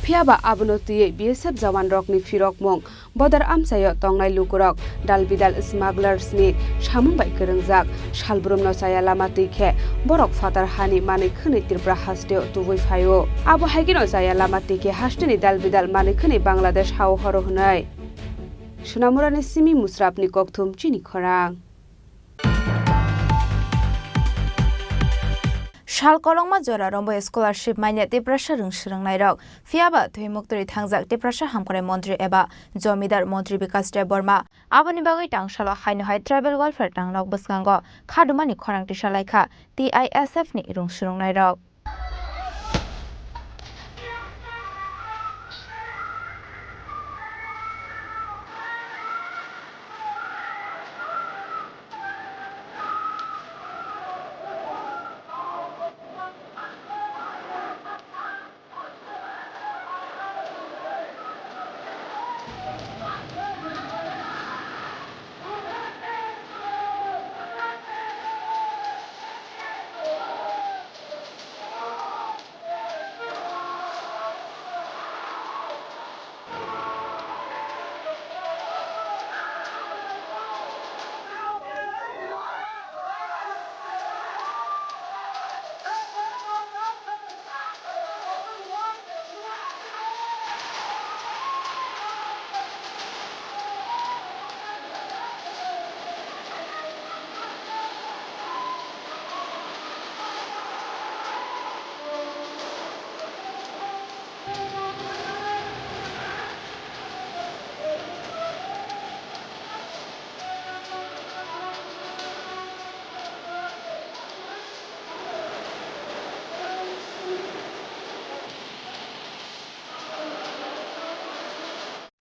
Phiya ba abono twiwi B S F jawan rokni phirokmung, bodor amchaio tongnai lukurok dalbidal smugglers ni samung bai kwrwngjak. Salbrumno chaya lama twi khe borok phatar hani manwi khwnwi Tripura hasteo tubui phaio. Abo hai kheno chaya lama twi khe hasteni dalbidal manwi khwnwi Bangladesh hao horo hwnwi. Sunamurani simi Musrapni kokthum chini khorang. Sal kolokma jora romwi scholarship manya Tiprasa rwng swrwngnairok. Phiyaba twi muktwi thangjak Tiprasa hamkrai montri eba jomidar montri Bikash Debbarma. Aboni bagwi tangsalo haino hai tribal welfare tangnok bwskango khadumani khorang tisa laikha T I S F ni rwng swrwngnairok.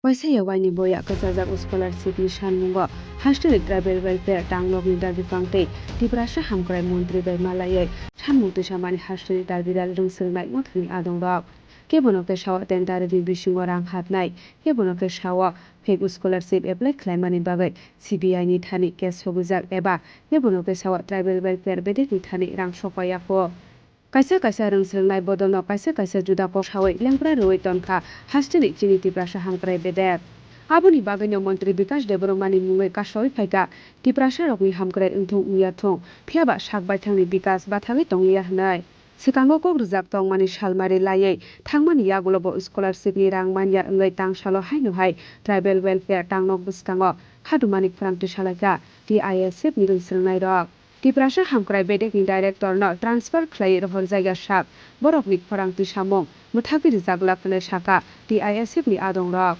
Waisa yawaini boya kwchajak scholarship ni sanmungo hasteni tribal welfare tangnokni dabi pangtwi Tiprasa hamkrai montri bai malaiwi sanmung twisamani hasteni dabi dal rwng swrwngnai mothani adongrok. Kebono khe sao ten tarikni bisingo rang hapnai, kebono khe sao fake scholarship apply khlaimani bagwi C B I ni thani case sogwijak eba kebono khe sao tribal welfare bedekni thani rang sokpaiya kho. Kaisa kaisa rwng swrwngnai bodolno kaisa kaisa juda kok saui lengpra rwui tonkha hasteni chini Tiprasa hamkrai bedek. Aboni bagwino montri Bikash Debbarmani mungwi kasaui phaikha Tiprasarokni hamkrai wngthung wngya thung, phiyaba sak baithangni bikas bathagwi tongliya hwnwi. Swkango kok rwjak tongmani salmari laiwi thangmani yagulobo scholarship ni rang manya wngwi tangsalo haino hai tribal welfare tangnok bwskango khadumani khorang tisa laikha T I S F ni rwng swrwngnairok. Tiprasa hamkrai bedekni director no transfer khlai rohorjakya sak borokni khorang twisamung mwthagwi rwjak glak hwnwi sakha T I S F ni adongrok.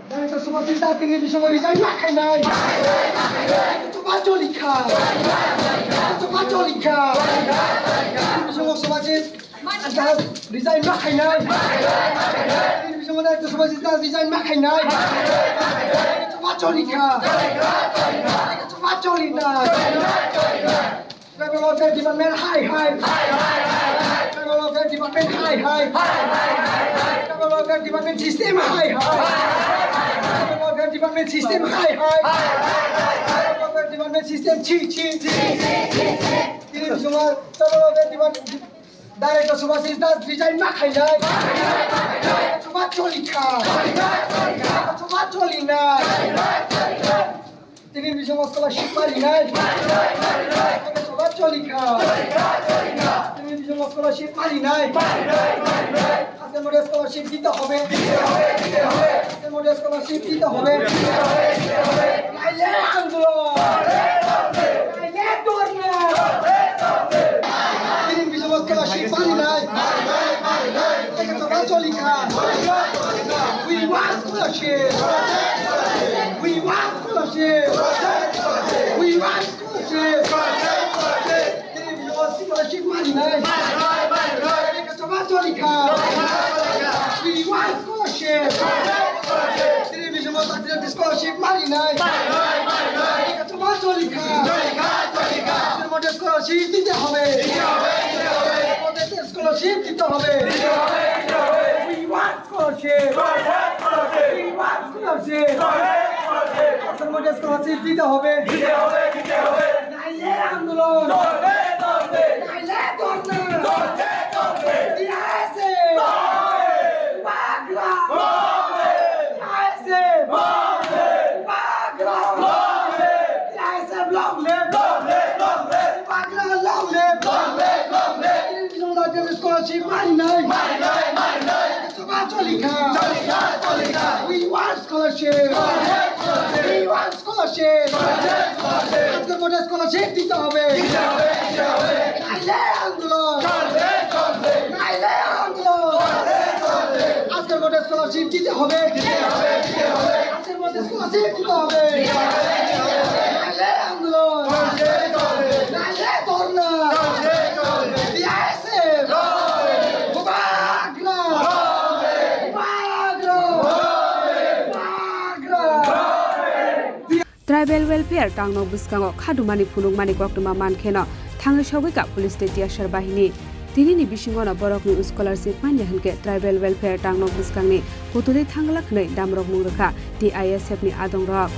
Director Subhajit Das tini bisingo resign ma khainai. Chuba cholikha. Chuba cholikha. Tini bisingo Subhajit Das resign ma khainai. Tini bisingo Director Subhajit Das resign ma khainai. Chuba cholikha. Chuba cholinai. Tribal Welfare Department hai hai. Tribal Welfare Department hai hai. Tribal Welfare Department system hai hai. Tribal Welfare Department system hai hai. Tribal Welfare Department system chi chi. Tini bisingo Tribal Welfare Department Director Subhajit Das resign ma khainai. Chuba cholikha. Chuba cholinai. Tini bisingo scholarship marinai. Chuba cholikha. Tini bisingo scholarship marinai। আজকের মধ্যে স্কলারশিপ দিতে হবে। আজকের মধ্যে স্কলারশিপ দিতে হবে। নাইলে আন্দোলন। নাইলে ধর্ণা। Tini bisingo scholarship marinai। Eke choba cholikha। We want scholarship. We want scholarship. We want scholarship. Tini bisingo scholarship marinai. Eke choba cholikha. We want scholarship. Tini bisingo scholarship marinai। Eke choba cholikha। Scholarship দিতে হবে। Scholarship দিতে হবে। We want scholarship. We want scholarship। আজকের মধ্যে স্কলারশিপ দিতে হবে। নাইলে আন্দোলন। নাইলে ধর্ণা। টিআইএসএফ। পাগলা। টিআইএসএফ। পাগলা। TISF long live। পাগলা long live। স্কলারশিপ মারি নাই। চবা চলিখা। We want scholarship. We want scholarship. আজকের মধ্যে স্কলারশিপ দিতে হবে। নাইলে আন্দোলন। নাইলে আন্দোলন। আজকের মধ্যে স্কলারশিপ দিতে হবে। আজকের মধ্যে স্কলারশিপ দিতে হবে। নাইলে আন্দোলন। নাইলে ধর্ণা। বিআইএসএফ। মুবারক। Tribal welfare tangnok bwskango khadumani phunukmani koktwma mankheno thangwi sogwikha police tei tiyasar bahini. Tinini bisingono borokni scholarship manya hinkhe tribal welfare tangnok bwskangni kutulwi thanglak hwnwi damrok mung rwkha T I S F ni adongrok.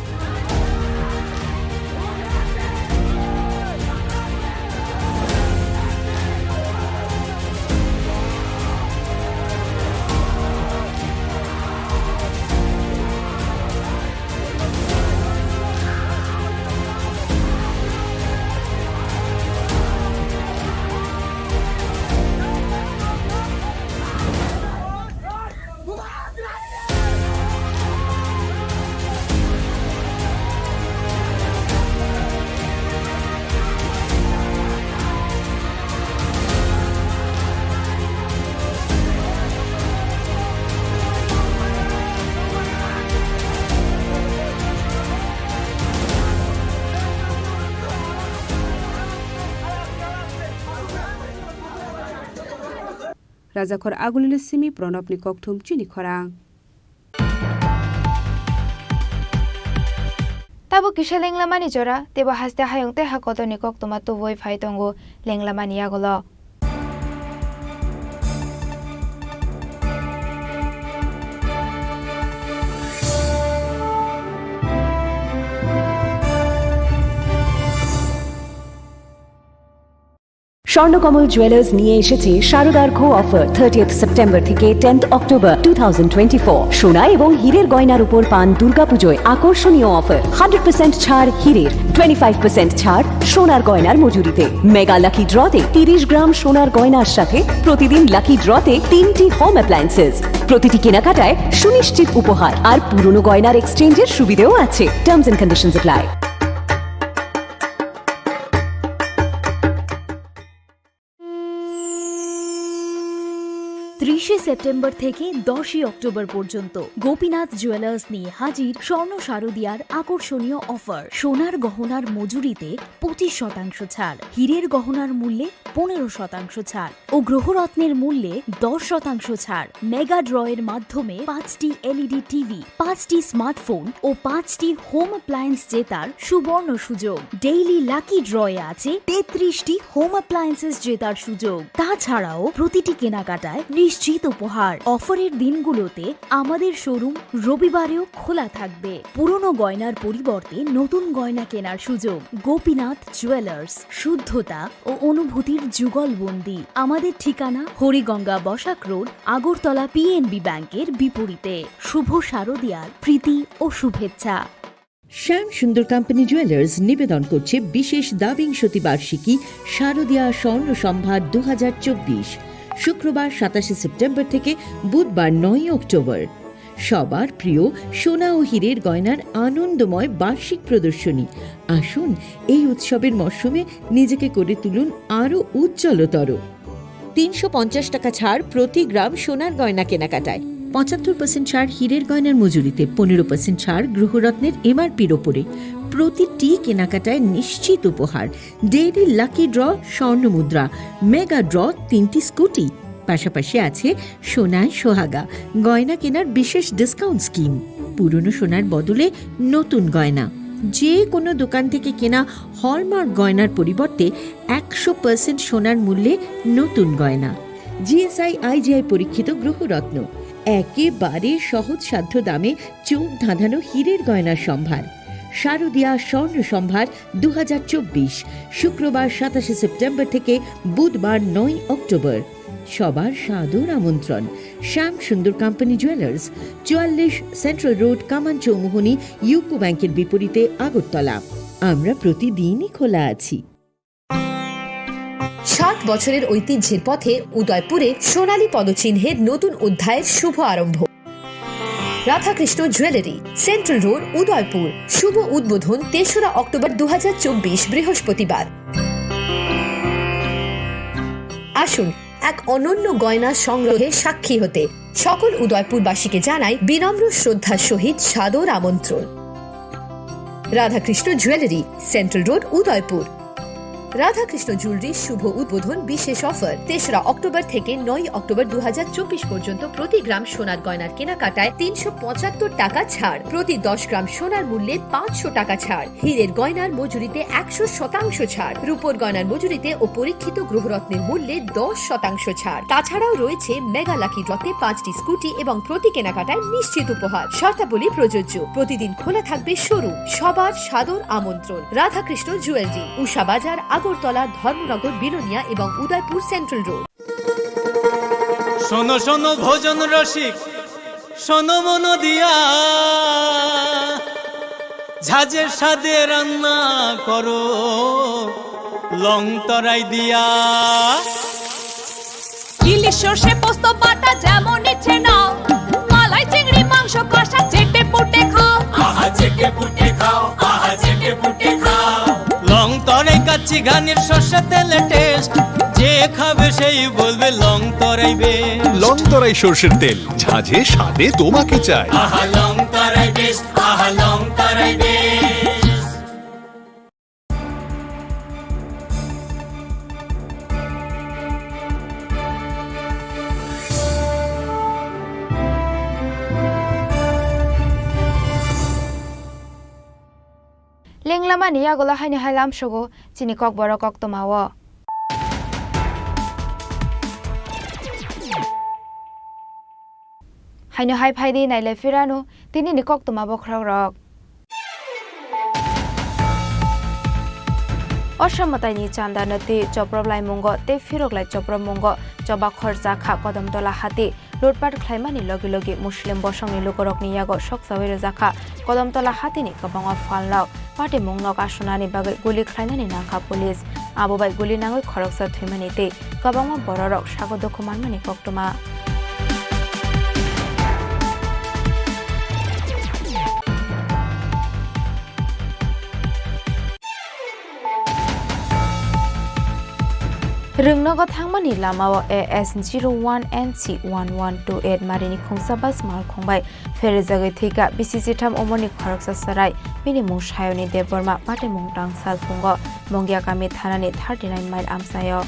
Rajakhor Agulini simi Pranabni kokthum chini khorang. Tabuk kisa lenglamani jora, teibo haste hayung tei ha kotorni koktwma tubui phai tongo lenglamani yagulo. Swarnakamal jewellers নিয়ে এসেছে শারদার্ঘ offer, thirtieth September থেকে tenth October two thousand twenty four. সোনা এবং হীরের গয়নার উপর পান দুর্গাপুজোয় আকর্ষণীয় অফার, হান্ড্রেড পার্সেন্ট ছাড় হীরের, টোয়েন্টি ফাইভ পার্সেন্ট ছাড় সোনার গয়নার মজুরিতে। মেগা লাকি ড্রতে তিরিশ গ্রাম সোনার গয়নার সাথে প্রতিদিন লাকি ড্রতে তিনটি হোম অ্যাপ্লায়েন্সেস। প্রতিটি কেনাকাটায় সুনিশ্চিত উপহার আর পুরনো গয়নার এক্সচেঞ্জের সুবিধেও আছে। Terms and conditions apply. ত্রিশে সেপ্টেম্বর থেকে দশই অক্টোবর পর্যন্ত গোপীনাথ জুয়েলার্স নিয়ে হাজির স্বর্ণ শারদিয়ার আকর্ষণীয় অফার। সোনার গহনার মজুরিতে পঁচিশ শতাংশ ছাড়, হীরের গহনার মূল্যে পনেরো শতাংশ ছাড় ও গ্রহরত্নের মূল্যে দশ শতাংশ ছাড়। মেগা ড্রয়ের মাধ্যমে পাঁচটি এলইডি টিভি, পাঁচটি স্মার্টফোন ও পাঁচটি হোম অ্যাপ্লায়েন্স জেতার সুবর্ণ সুযোগ। ডেইলি লাকি ড্রয়ে আছে তেত্রিশটি হোম অ্যাপ্লায়েন্সেস জেতার সুযোগ। তাছাড়াও প্রতিটি কেনাকাটায় নিশ্চিত উপহার। অফারের দিনগুলোতে আমাদের শোরুম রবিবারেও খোলা থাকবে। পুরনো গয়নার পরিবর্তে নতুন গয়না কেনার সুযোগ। গোপীনাথ জুয়েলার্স, শুদ্ধতা ও অনুভূতির যুগলবন্দি। আমাদের ঠিকানা হরিগঙ্গা বসাক রোড, আগরতলা পিএনবি ব্যাংকের বিপরীতে। শুভ শারদিয়ার প্রীতি ও শুভেচ্ছা। শ্যাম সুন্দর কোম্পানি জুয়েলার্স নিবেদন করছে বিশেষ দ্বাবিংশতি বার্ষিকী শারদিয়া স্বর্ণ সম্ভার দু হাজার চব্বিশ, শুক্রবার সাতাশে সেপ্টেম্বর থেকে বুধবার নয়ই অক্টোবর। সবার প্রিয় সোনা ও হীরের গয়নার আনন্দময় বার্ষিক প্রদর্শনী। আসুন, এই উৎসবের মরশুমে নিজেকে করে তুলুন আরও উজ্জ্বলতর। তিনশো পঞ্চাশ টাকা ছাড় প্রতি গ্রাম সোনার গয়না কেনাকাটায়, পঁচাত্তর পার্সেন্ট ছাড় হীরের গয়নার মজুরিতে, পনেরো পার্সেন্ট ছাড় গৃহরত্নের এমআরপির ওপরে। প্রতিটি কেনাকাটায় নিশ্চিত উপহার, ডেইলি লাকি ড্র, স্বর্ণ মুদ্রা, মেগা ড্র, তিনটি স্কুটি। পাশাপাশি আছে সোনায় সোহাগা গয়না কেনার বিশেষ ডিসকাউন্ট স্কিম। পুরনো সোনার বদলে নতুন গয়না। যে কোনো দোকান থেকে কেনা হলমার্ক গয়নার পরিবর্তে একশো পার্সেন্ট সোনার মূল্যে নতুন গয়না। জিএসআই আইজিআই পরীক্ষিত গ্রহরত্ন, একেবারে সহজসাধ্য দামে চোখ ধাঁধানো হীরের গয়নার সম্ভার। শারদিয়া স্বর্ণ সম্ভার দু হাজার চব্বিশ, শুক্রবার সাতাশে সেপ্টেম্বর থেকে বুধবার নয় অক্টোবর। সবার সাদর আমন্ত্রণ। শ্যাম সুন্দর কোম্পানি জুয়েলার্স, চুয়াল্লিশ সেন্ট্রাল রোড, কামান চৌমুহনী, ইউকো ব্যাংকের বিপরীতে, আগরতলা। আমরা প্রতিদিনই খোলা আছি। ষাট বছরের ঐতিহ্যের পথে উদয়পুরে সোনালী পদচিহ্নের নতুন অধ্যায়ের শুভ আরম্ভ। Radhakrishna jewellery, central road, Udaipur. শুভ উদ্বোধন তেসরা অক্টোবর দু হাজার চব্বিশ, বৃহস্পতিবার। আসুন এক অনন্য গয়না সংগ্রহে সাক্ষী হতে। সকল উদয়পুরবাসীকে জানাই বিনম্র শ্রদ্ধার সহিত সাদর আমন্ত্রণ। Radhakrishna jewellery, central road, Udaipur. Radhakrishna জুয়েলারির শুভ উদ্বোধন বিশেষ অফার, তেসরা অক্টোবর থেকে নয় অক্টোবর দু হাজার চব্বিশ পর্যন্ত প্রতি গ্রাম সোনার গয়নার কেনাকাটায় তিনশো পঁচাত্তর টাকা ছাড়, প্রতি দশ গ্রাম সোনার মূল্যে পাঁচশো টাকা ছাড়, হীরের গয়নার মজুরিতে একশো শতাংশ ছাড়, রূপোর গয়নার মজুরিতে ও পরীক্ষিত গ্রহরত্নের মূল্যে দশ শতাংশ ছাড়। তাছাড়াও রয়েছে মেগা লাকি ড্রতে পাঁচটি স্কুটি এবং প্রতি কেনাকাটায় নিশ্চিত উপহার। শর্তাবলী প্রযোজ্য। প্রতিদিন খোলা থাকবে শোরুম। সবার সাদর আমন্ত্রণ। রাধাকৃষ্ণ জুয়েলারি, উষা বাজার, আগরতলা, ধর্মনগর, বিলোনিয়া এবং উদয়পুর সেন্ট্রাল রোড। শোনো শোনো ভোজন রসিক, শোনো মন দিয়া, ঝাঁঝের স্বাদে রান্না করো লং তরাই দিয়া। ইলিশ সর্ষে পোস্ত বাটা যেমন ইচ্ছে নাও, মালাই চিংড়ি মাংস কষা চেটে পুটে খাও। আহা চেটে পুটে খাও, আহা চেটে পুটে খাও। লং তরাই কাচ্চি ঘানির সর্ষে তেলে টেস্ট, যে খাবে সেই বলবে লং তরাই বেস্ট। লং তরাই সর্ষের তেল, ঝাঁঝে স্বাদে তোমাকে চাই। আহা লং তরাই বেস্ট, আহা লং তরাই best. Lenglamani yagulo haino hai lamsogo chini kokborok koktwmao. Haino hai phaidi nailai phirano tinini koktwma bokhorokrok. Osom mwtaini chanda nati choprop laimungo tei phirok lai choprop mungo choba khorcha kha Kodamtola hati. Lutpat khlaimani logi logi Muslim bosongni lukurokni yago sokchawi rwjakha Kodamtola hatini kwbangma phalnok. Patimung nok asunani bagwi guli khlainani nangkha police. Abo bai guli nangwi khoroksa thwimani tei kwbangma bororok sago dukhu manmani koktwma. Rwngnogo thangmani lamao A S zero one N C one one two eight marini khungsa bus malkhung bai pherjagwi thwikha bisi chitham umorni khoroksa chwrai, bini mung Sayoni Debbarma, patimung Tangsal Phungo, Mungiakami thanani thirty nine mile amchaio.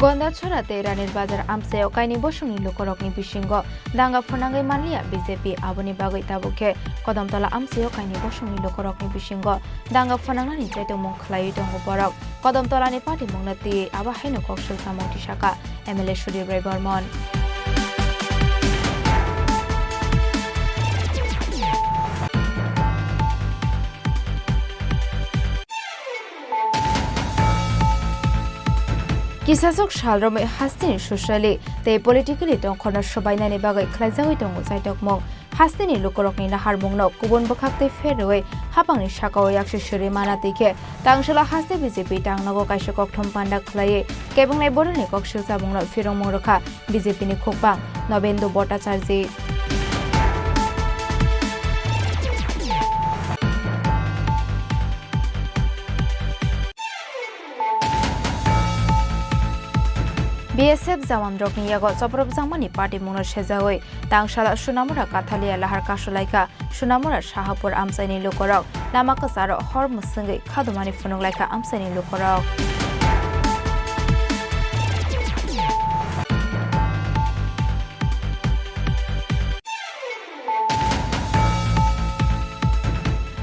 Gondachora tei Ranir Bazar amchaio kainwi bosongni lukurokni bisingo danga phwnangwi manliya B J P, aboni bagwi tabuk khe Kodamtola amchaio kainwi bosongni lukurokni bisingo danga phwnangnani chaitokmung khlaiwi tongo borok. Kodamtolani patimungno twiwi abo haino kok silsamung tisakha M L A Sudip Roy Bormon. Kisasok sal romwi hasteni socially tei politically tongkhorno swbainani bagwi khlaijagwi tongo chaitokmung. Hasteni lukurokni naharmungno kubun bwkhaktwi pher rwui hapangni sakao yaksi sirwi mana twi khe Tangsala haste B J P tangnogo kaisa kokthom panda khlaiwi kebengni bororni kok silchamungno phirongmung rwkha B J P ni khukbang Nobendu Bhattacharjee. B S F jawanrokni yago chopropjakmani patimungno sejagwi Tangsala Sunamura Kathalia lahar kasulaikha. Sunamura Shahapur amchaini lukurok lama kwcharo hor mwswngwi khadumani phunuk laikha amchaini lukurok.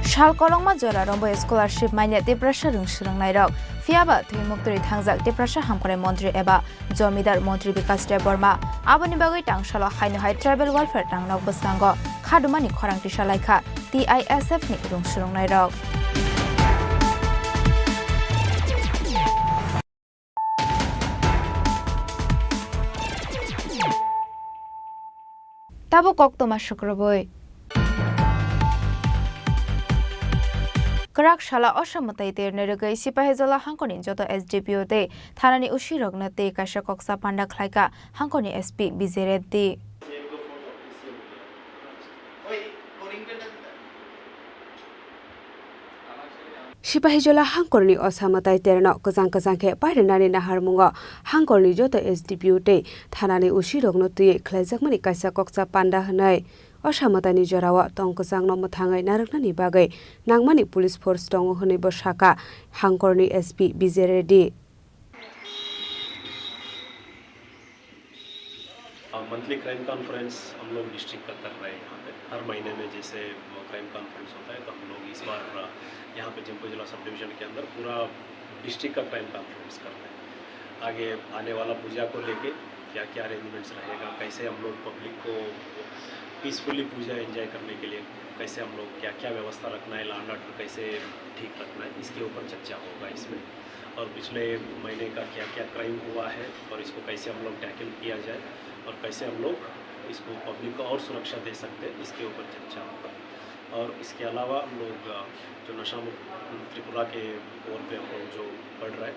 Sal kolokma jora romwi scholarship manya Tiprasa rwng swrwngnairok, phiyaba thwi muktwi thangjak Tiprasa hamkrai montri eba Jomidar Montri Bikas Debbarma. Aboni bagwi Tangsalo haino hai tribal welfare tangnok bwskango khadumani khorang tisa laikha T I S F ni rwng swrwngnairok. Tabuk koktwma sukrubwi. Kwrak sala osa mwtai ternai rwgwi Sipahijola hangkorni joto S D P O tei thanani O C rokno tei kaisa koksa panda khlaikha hangkorni S P Bijay Reddy. Sipahijola hangkorni osa mwtai terno kwchang kwchang khe pairwnani naharmungo hangkorni joto S D P O tei thanani O C rokno twiwi khlaijakmani kaisa koksa panda hwnwi. Osa mwtaini jorao tong kwchangno mwthangwi narwknani bagwi nangmani police force tongo hwnwi bo sakha hangkorni S P Bijay Reddy. Monthly crime conference हम लोग डिस्ट्रिक्ट का कर रहे हैं। यहाँ पे हर महीने में जैसे क्राइम कॉन्फ्रेंस होता है, तो हम लोग इस बार यहाँ पे जम्पो जिला सब डिवीजन के अंदर पूरा डिस्ट्रिक्ट का क्राइम कॉन्फ्रेंस कर रहे हैं। आगे आने वाला पूजा को लेके क्या क्या अरेंजमेंट्स रहेगा, कैसे हम लोग पब्लिक को पीसफुली पूजा एंजॉय करने के लिए कैसे हम लोग क्या क्या व्यवस्था रखना है, लॉ एंड ऑर्डर कैसे ठीक रखना है, इसके ऊपर चर्चा होगा इसमें। और पिछले महीने का क्या क्या क्राइम हुआ है और इसको कैसे हम लोग टैकल किया जाए और कैसे हम लोग इसको पब्लिक को और सुरक्षा दे सकते हैं, इसके ऊपर चर्चा होगा। और इसके अलावा हम लोग, अ, जो नशा मुक्त त्रिपुरा के ओर पे हम लोग जो बढ़ रहा है,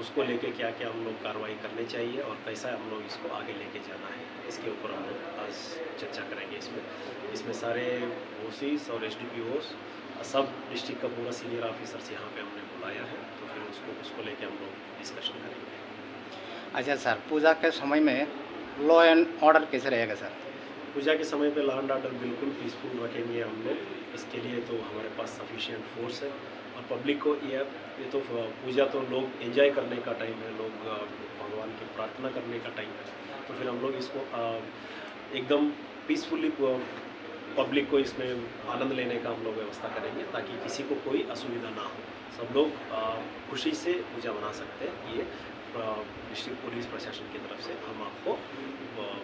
उसको लेके क्या-क्या हम लोग कार्रवाई करने चाहिए और कैसा हम लोग इसको आगे लेके जाना है, इसके ऊपर हम लोग आज चर्चा करेंगे। इसमें, इसमें सारे ओसीज और एसडीपीओस, सब डिस्ट्रिक्ट का पूरा सीनियर ऑफिसर्स यहाँ पे हमने बुलाया है, तो फिर उसको, उसको लेके हम लोग डिस्कशन करेंगे। अच्छा सर, पूजा के समय में लॉ एंड ऑर्डर कैसे रहेगा सर? पूजा के समय पे लॉ एंड ऑर्डर बिल्कुल पीसफुल रखेंगे हम लोग। इसके लिए तो हमारे पास सफिशिएंट फोर्स है और पब्लिक को ये, ये तो पूजा तो लोग एंजॉय करने का टाइम है, लोग, अ, भगवान की प्रार्थना करने का टाइम है, तो फिर हम लोग इसको, अ, एकदम पीसफुली प-, पब्लिक को इसमें आनंद लेने का हम लोग व्यवस्था करेंगे, ताकि किसी को कोई असुविधा ना हो, सब लोग, अ, खुशी से पूजा मना सकते हैं। ये, अ, डिस्ट्रिक्ट पुलिस प्रशासन की तरफ से हम आपको, अ,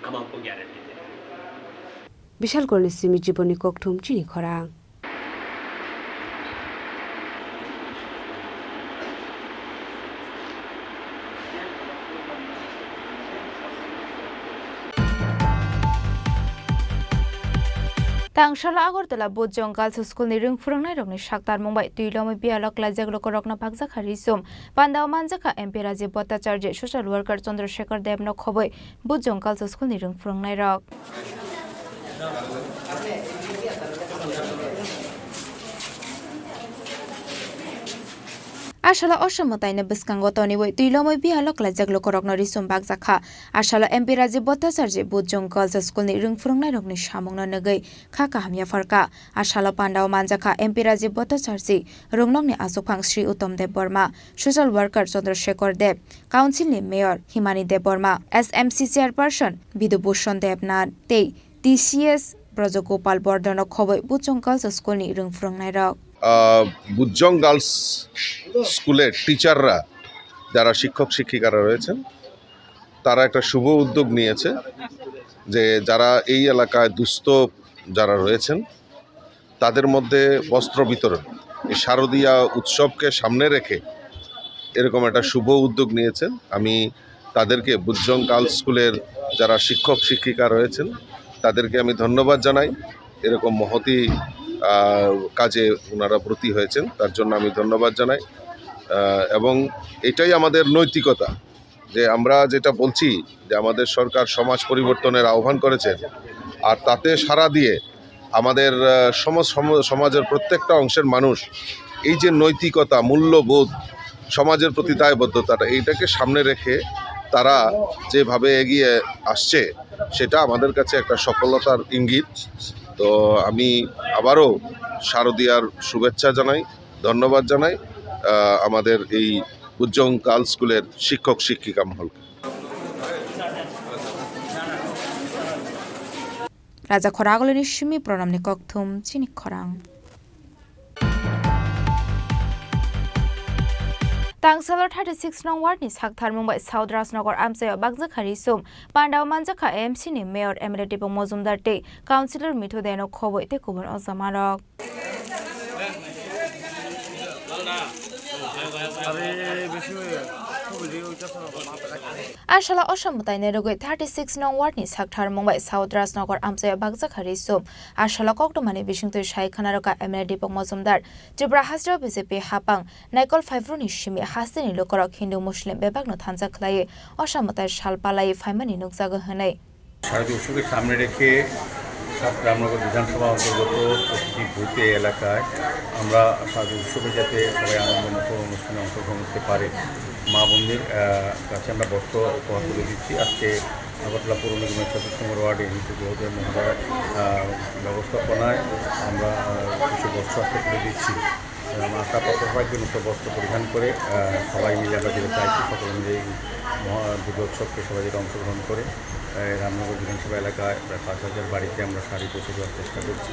हम आपको गारंटी दे रहे हैं। Bishalgarhni simi Jiboni Kokthum chini khorang. Tangsala Agartala Bujong Girls School ni rwng phwrwngnairokni saktarmung bai twi lomwi biyalo klaijak lukurokno bakjakha risum. Pandao manjakha M P Rajiv Bhattacharya, social worker Chandra Shekhar Dev no khobwi Bujong Girls School ni rwng phwrwngnairok. Asala osa mwtaino bwskango toniwi twi lomwi biyalo klaijak lukurokno risum bakjakha. Asala M P Rajiv Bhattacharya Bujong Girls School ni rwng phwrwngnairokni samungno nugwi kha kaham yapharkha. Asalo pandao manjakha M P Rajiv Bhattacharya, rwngnokni achukphang Sri Uttam Dev Barma, social worker Chandra Shekhar Dev, council ni mayor Himani Dev Barma, S M C chairperson Bidhu Bhushan Dev Nath tei T C S Brajagopal Bordhano khobwi Bujong Girls School ni rwng phwrwngnairok. আহ, বুজ্জং গার্লস স্কুলের টিচাররা, যারা শিক্ষক শিক্ষিকারা রয়েছেন, তারা একটা শুভ উদ্যোগ নিয়েছে যে যারা এই এলাকায় দুস্থ যারা রয়েছেন, তাদের মধ্যে বস্ত্র বিতরণ, এই শারদীয়া উৎসবকে সামনে রেখে এরকম একটা শুভ উদ্যোগ নিয়েছেন। আমি তাদেরকে, বুজ্জং গার্লস স্কুলের যারা শিক্ষক শিক্ষিকা রয়েছেন, তাদেরকে আমি ধন্যবাদ জানাই। এরকম মহতী, আহ, কাজে ওনারা ব্রতী হয়েছেন, তার জন্য আমি ধন্যবাদ জানাই। আহ, এবং এটাই আমাদের নৈতিকতা, যে আমরা যেটা বলছি যে আমাদের সরকার সমাজ পরিবর্তনের আহ্বান করেছেন, আর তাতে সাড়া দিয়ে আমাদের, আহ, সম-, সম-, সমাজের প্রত্যেকটা অংশের মানুষ এই যে নৈতিকতা, মূল্যবোধ, সমাজের প্রতি দায়বদ্ধতাটা, এইটাকে সামনে রেখে তারা যেভাবে এগিয়ে আসছে, সেটা আমাদের কাছে একটা সফলতার ইঙ্গিত। তো আমি আবারও শারদীয়ার শুভেচ্ছা জানাই, ধন্যবাদ জানাই, আহ, আমাদের এই বুজ্জং গার্লস স্কুলের শিক্ষক শিক্ষিকা মহলকে। Raja Khoraguluni simi Pranamni Kokthum chini khorang. Tangsalo thirty six nong ward ni saktharmung bai South Rajnagar amchaio bakjakha risum. Pandao manjakha M C ni mayor M L A Dipok Mojumdar tei councillor Mithu Deno khobwi tei kubun ojamarok. আরে বেশি হয়ে গেল। Asala Osam mwtai nairogwi thirty six nong ward ni Sakthar Mumbai South Rajnagar amchaio bakjakha risum. Asala koktwmani bisingtwi sai khwnarokha M L A Deepak Majumdar, Tripura hasteo B J P hapang Naikol Phaifru ni simi hasteni lukurok Hindu Muslim bebakno thansa khlaiwi Osam mwtai sal palaiwi phaimani nukjago hwnwi. শারদীয় উৎসবকে সামনে রেখে সাত রামনগর বিধানসভা অন্তর্গত প্রতিটি বুথে এলাকায় আমরা শারদীয় উৎসবে যাতে সবাই আনন্দমুখর অনুষ্ঠানে অংশগ্রহণ করতে পারে, মা বোনদের, আহ, কাছে আমরা বস্ত্র উপহার তুলে দিচ্ছি। আজকে আগরতলা পৌর নিগমের ছত্রিশ নম্বর ওয়ার্ডে ঋতুগ্রহদের মহোদয়, আহ, ব্যবস্থাপনায় আমরা, আহ, কিছু বস্ত্র আজকে তুলে দিচ্ছি। এবং আশা প্রত্যাশা একজন উক্ত বস্ত্র পরিধান করে, আহ, সবাই মিলে আমরা যেটা চাইছি, সকলে মিলে এই মহা দুর্গোৎসবকে সবাই যাতে অংশগ্রহণ করে। আহ, রামনগর বিধানসভা এলাকায় প্রায় পাঁচ হাজার বাড়িতে আমরা শাড়ি পৌঁছে দেওয়ার চেষ্টা করছি।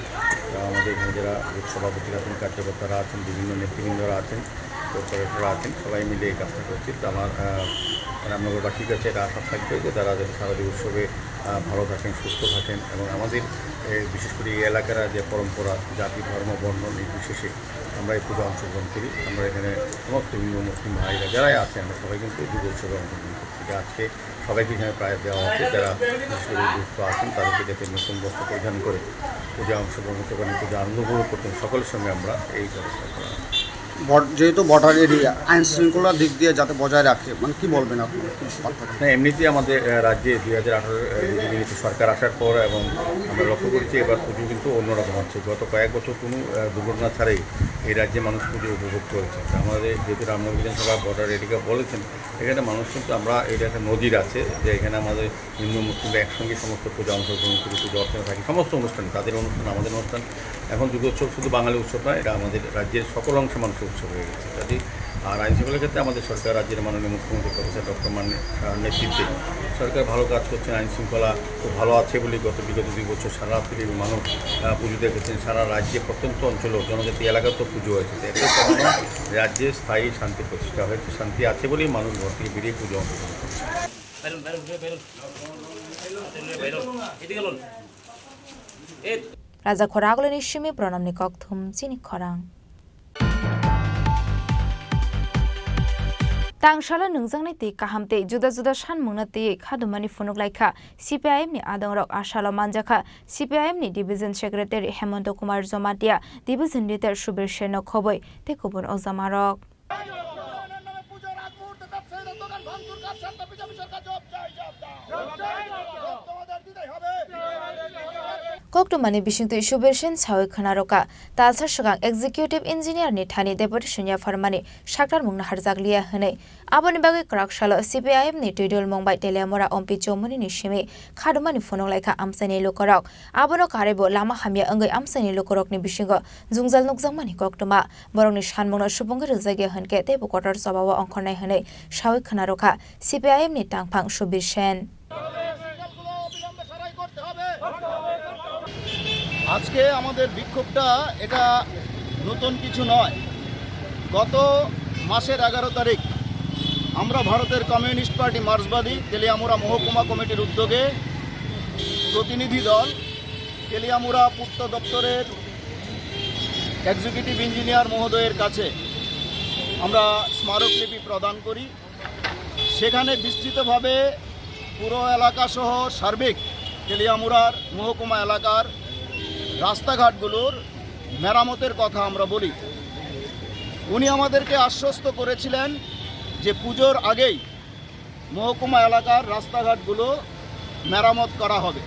এবং আমাদের এখানে যারা বুথ সভাপতিরা আছেন, কার্যকর্তারা আছেন, বিভিন্ন নেতৃবৃন্দরা আছেন, কর্পোরেটররা আছেন, সবাই মিলে এই কাজটা করছি। তো আমার, আহ, রামনগরবাসীর কাছে এটা আশা থাকবে যে তারা যাতে শারদীয় উৎসবে, আহ, ভালো থাকেন, সুস্থ থাকেন এবং আমাদের, এ, বিশেষ করে এই এলাকার যে পরম্পরা, জাতি, ধর্ম, বর্ণ নির্বিশেষে আমরা এই পূজা অংশগ্রহণ করি। আমরা এখানে সমস্ত হিন্দু, মুসলিম ভাইরা যারাই আছে, আমরা সবাই কিন্তু এই দুর্গোৎসবে অংশগ্রহণ করছি। এটা আজকে সবাইকে এখানে প্রায় দেওয়া হচ্ছে, যারা বিশেষ করে দুস্থ আছেন, তাদেরকে যাতে নতুন বস্ত্র পরিধান করে পূজা অংশগ্রহণ করতে পারেন, পূজা আনন্দ উপভোগ করতে পারেন, সকলের সঙ্গে আমরা এই ব্যবস্থা করা। বট-, যেহেতু বর্ডার এরিয়া, আইন শৃঙ্খলার দিক দিয়ে যাতে বজায় রাখে, মানে, কি বলবেন আপনি? কি বার্তা দেবেন? না, এমনিতেই আমাদের, আহ, রাজ্যে দুই হাজার আঠারো, আহ, বিজেপি সরকার আসার পর এবং আমরা লক্ষ্য করেছি এবার পুজো কিন্তু অন্যরকম হচ্ছে। গত কয়েক বছর কোনো, আহ, দুর্ঘটনা ছাড়াই এই রাজ্যে মানুষ পুজো উপভোগ করেছে। তো আমাদের যেহেতু রামনগর বিধানসভা বর্ডার এরিয়া বলেছেন, এখানে মানুষ কিন্তু, আমরা, এটা একটা নজির আছে যে এখানে আমাদের হিন্দু মুসলিমরা একসঙ্গে সমস্ত পূজা অংশগ্রহণ করি, পূজা অর্চনা থাকে, সমস্ত অনুষ্ঠানে, তাদের অনুষ্ঠান, আমাদের অনুষ্ঠান। এখন দুর্গোৎসব শুধু বাঙালি উৎসব নয়, এটা আমাদের রাজ্যের সকল অংশের মানুষের উৎসব হয়ে গেছে। কাজেই আর আইন শৃঙ্খলার ক্ষেত্রে আমাদের সরকার, রাজ্যের মাননীয় মুখ্যমন্ত্রী প্রফেসর ডক্টর মানিক সাহার নেতৃত্বে সরকার ভালো কাজ করছেন। আইন শৃঙ্খলা খুব ভালো আছে বলে গত বিগত দুই বছর সারা পৃথিবীর মানুষ, আহ, পুজো দেখেছেন। সারা রাজ্যে প্রত্যন্ত অঞ্চলেও জনজাতি এলাকাতেও পুজো হয়েছে। তো এতে প্রমাণ হয় রাজ্যে স্থায়ী শান্তি প্রতিষ্ঠা হয়েছে। শান্তি আছে বলেই মানুষ ঘর থেকে বেরিয়ে পুজো অংশগ্রহণ করছে। Raja Khoragulini simi Pranamni kokthum chini khorang. Tangsalo nungjaknai twi kaham tei juda juda sanmungno twiwi khadumani phunuk laikha C P I M ni adongrok. Asalo manjakha C P I M ni Division Secretary Hemonto Kumar Jomatia, Division Leader Subir Sen no khobwi tei kubun ojamarok. Koktwmani bisingtwi Subir Sen sawi khwnarokha, talsa swkang Executive Engineer ni thani deputation yapharmani saktarmungno harjakliya hwnwi. Aboni bagwi kwrak salo C P I M ni twidulmung bai Teliamura Ompi Chomoni ni simi khadumani phunuk laikha amchaini lukurok. Abono karwibo lama hamya wngwi amchaini lukurokni bisingo jwngjal nukjakmani koktwma. Borokni sanmungno subungwi rwjakya hwnkhe teibo kotor chobao ongkhornai hwnwi sawi khwnarokha C P I M ni tangphang Subir Sen. আজকে আমাদের বিক্ষোভটা এটা নতুন কিছু নয়। গত মাসের এগারো তারিখ আমরা ভারতের কমিউনিস্ট পার্টি মার্ক্সবাদী তেলিয়ামুড়া মহকুমা কমিটির উদ্যোগে প্রতিনিধি দল তেলিয়ামুড়া পূর্ত দপ্তরের এক্সিকিউটিভ ইঞ্জিনিয়ার মহোদয়ের কাছে আমরা স্মারকলিপি প্রদান করি। সেখানে বিস্তৃতভাবে পুরো এলাকাসহ সার্বিক তেলিয়ামুড়ার মহকুমা এলাকার রাস্তাঘাটগুলোর মেরামতের কথা আমরা বলি। উনি আমাদেরকে আশ্বস্ত করেছিলেন যে পুজোর আগেই মহকুমা এলাকার রাস্তাঘাটগুলো মেরামত করা হবে।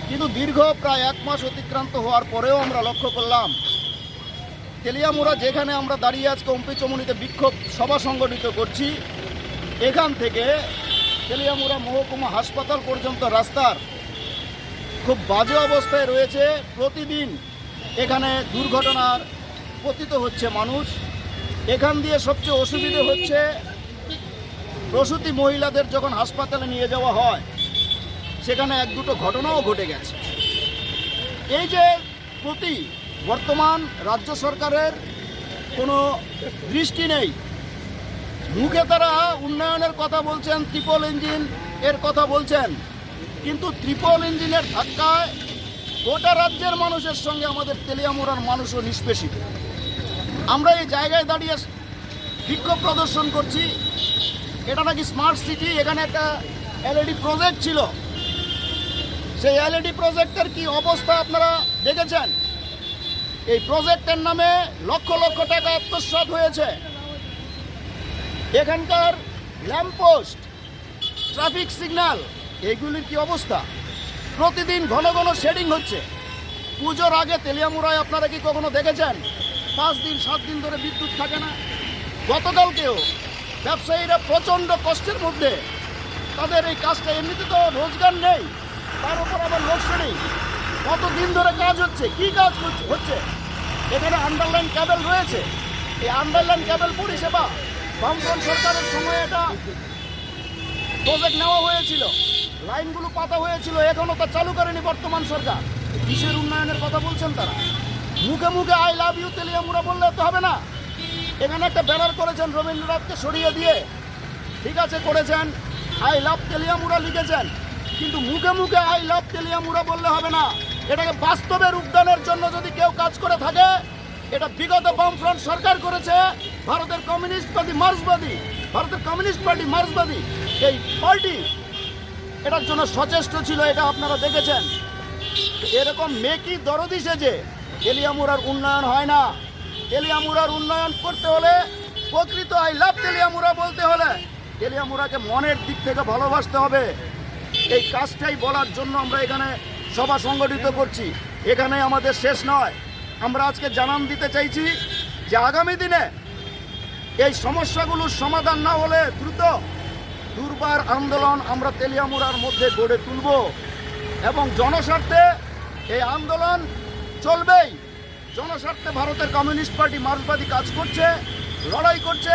কিন্তু দীর্ঘ প্রায় এক মাস অতিক্রান্ত হওয়ার পরেও আমরা লক্ষ্য করলাম, তেলিয়ামুড়া, যেখানে আমরা দাঁড়িয়ে আজকে অম্পিচমনিতে বিক্ষোভ সভা সংগঠিত করছি, এখান থেকে তেলিয়ামুড়া মহকুমা হাসপাতাল পর্যন্ত রাস্তার খুব বাজে অবস্থায় রয়েছে। প্রতিদিন এখানে দুর্ঘটনার পতিত হচ্ছে মানুষ। এখান দিয়ে সবচেয়ে অসুবিধে হচ্ছে প্রসূতি মহিলাদের যখন হাসপাতালে নিয়ে যাওয়া হয়, সেখানে এক দুটো ঘটনাও ঘটে গেছে। এই যে প্রতি বর্তমান রাজ্য সরকারের কোনো দৃষ্টি নেই, মুখে তারা উন্নয়নের কথা বলছেন, ট্রিপল ইঞ্জিন এর কথা বলছেন, কিন্তু ট্রিপল ইঞ্জিনের ধাক্কায় গোটা রাজ্যের মানুষের সঙ্গে আমাদের তেলিয়ামুড়ার মানুষও নিষ্পেষিত। আমরা এই জায়গায় দাঁড়িয়ে বিক্ষোভ প্রদর্শন করছি। এটা নাকি স্মার্ট সিটি, এখানে একটা এলইডি প্রজেক্ট ছিল, সেই এলইডি প্রজেক্টের কি অবস্থা আপনারা দেখেছেন? এই প্রজেক্টের নামে লক্ষ লক্ষ টাকা আত্মসাৎ হয়েছে। এখানকার ল্যাম্পপোস্ট, ট্রাফিক সিগন্যাল, এইগুলির কি অবস্থা? প্রতিদিন ঘন ঘন শেডিং হচ্ছে। পুজোর আগে তেলিয়ামুড়ায় আপনারা কি কখনো দেখেছেন পাঁচ দিন সাত দিন ধরে বিদ্যুৎ থাকে না? গতকালকেও ব্যবসায়ীরা প্রচণ্ড কষ্টের মধ্যে, তাদের এই কাজটা, এমনিতে তো রোজগার নেই, তার উপর আবার লোডশেডিং। কত দিন ধরে কাজ হচ্ছে, কি কাজ হচ্ছে? হচ্ছে এখানে আন্ডারলাইন কেবল রয়েছে। এই আন্ডারলাইন কেবল পরিষেবা বামফ্রন্ট সরকারের সময় এটা প্রজেক্ট নেওয়া হয়েছিল, লাইনগুলো পাতা হয়েছিল, এখনো তা চালু করেনি বর্তমান সরকার। কিসের উন্নয়নের কথা বলছেন তারা? মুখে মুখে "আই লাভ ইউ তেলিয়ামুড়া" বললে তো হবে না। এখানে একটা ব্যানার করেছেন রবীন্দ্রনাথকে সরিয়ে দিয়ে, ঠিক আছে, করেছেন, "আই লাভ তেলিয়ামুড়া" লিখেছেন, কিন্তু মুখে মুখে "আই লাভ তেলিয়ামুড়া" বললে হবে না। এটাকে বাস্তবে রূপদানের জন্য যদি কেউ কাজ করে থাকে, এটা বিগত বামফ্রন্ট সরকার করেছে। ভারতের কমিউনিস্টবাদী মার্ক্সবাদী, ভারতের কমিউনিস্ট পার্টি মার্ক্সবাদী এই পার্টি এটার জন্য সচেষ্ট ছিল, এটা আপনারা দেখেছেন। এরকম মেকি দরদি সেজে তেলিয়ামুড়ার উন্নয়ন হয় না। তেলিয়ামুড়ার উন্নয়ন করতে হলে, প্রকৃত "আই লাভ তেলিয়ামুড়া" বলতে হলে, তেলিয়ামুড়াকে মনের দিক থেকে ভালোবাসতে হবে। এই কাজটাই বলার জন্য আমরা এখানে সভা সংগঠিত করছি। এখানে আমাদের শেষ নয়। আমরা আজকে জানান দিতে চাইছি যে আগামী দিনে এই সমস্যাগুলোর সমাধান না হলে দ্রুত দুর্বার আন্দোলন আমরা তেলিয়ামুড়ার মধ্যে গড়ে তুলব এবং জনস্বার্থে এই আন্দোলন চলবেই। জনস্বার্থে ভারতের কমিউনিস্ট পার্টি মার্ক্সবাদী কাজ করছে, লড়াই করছে,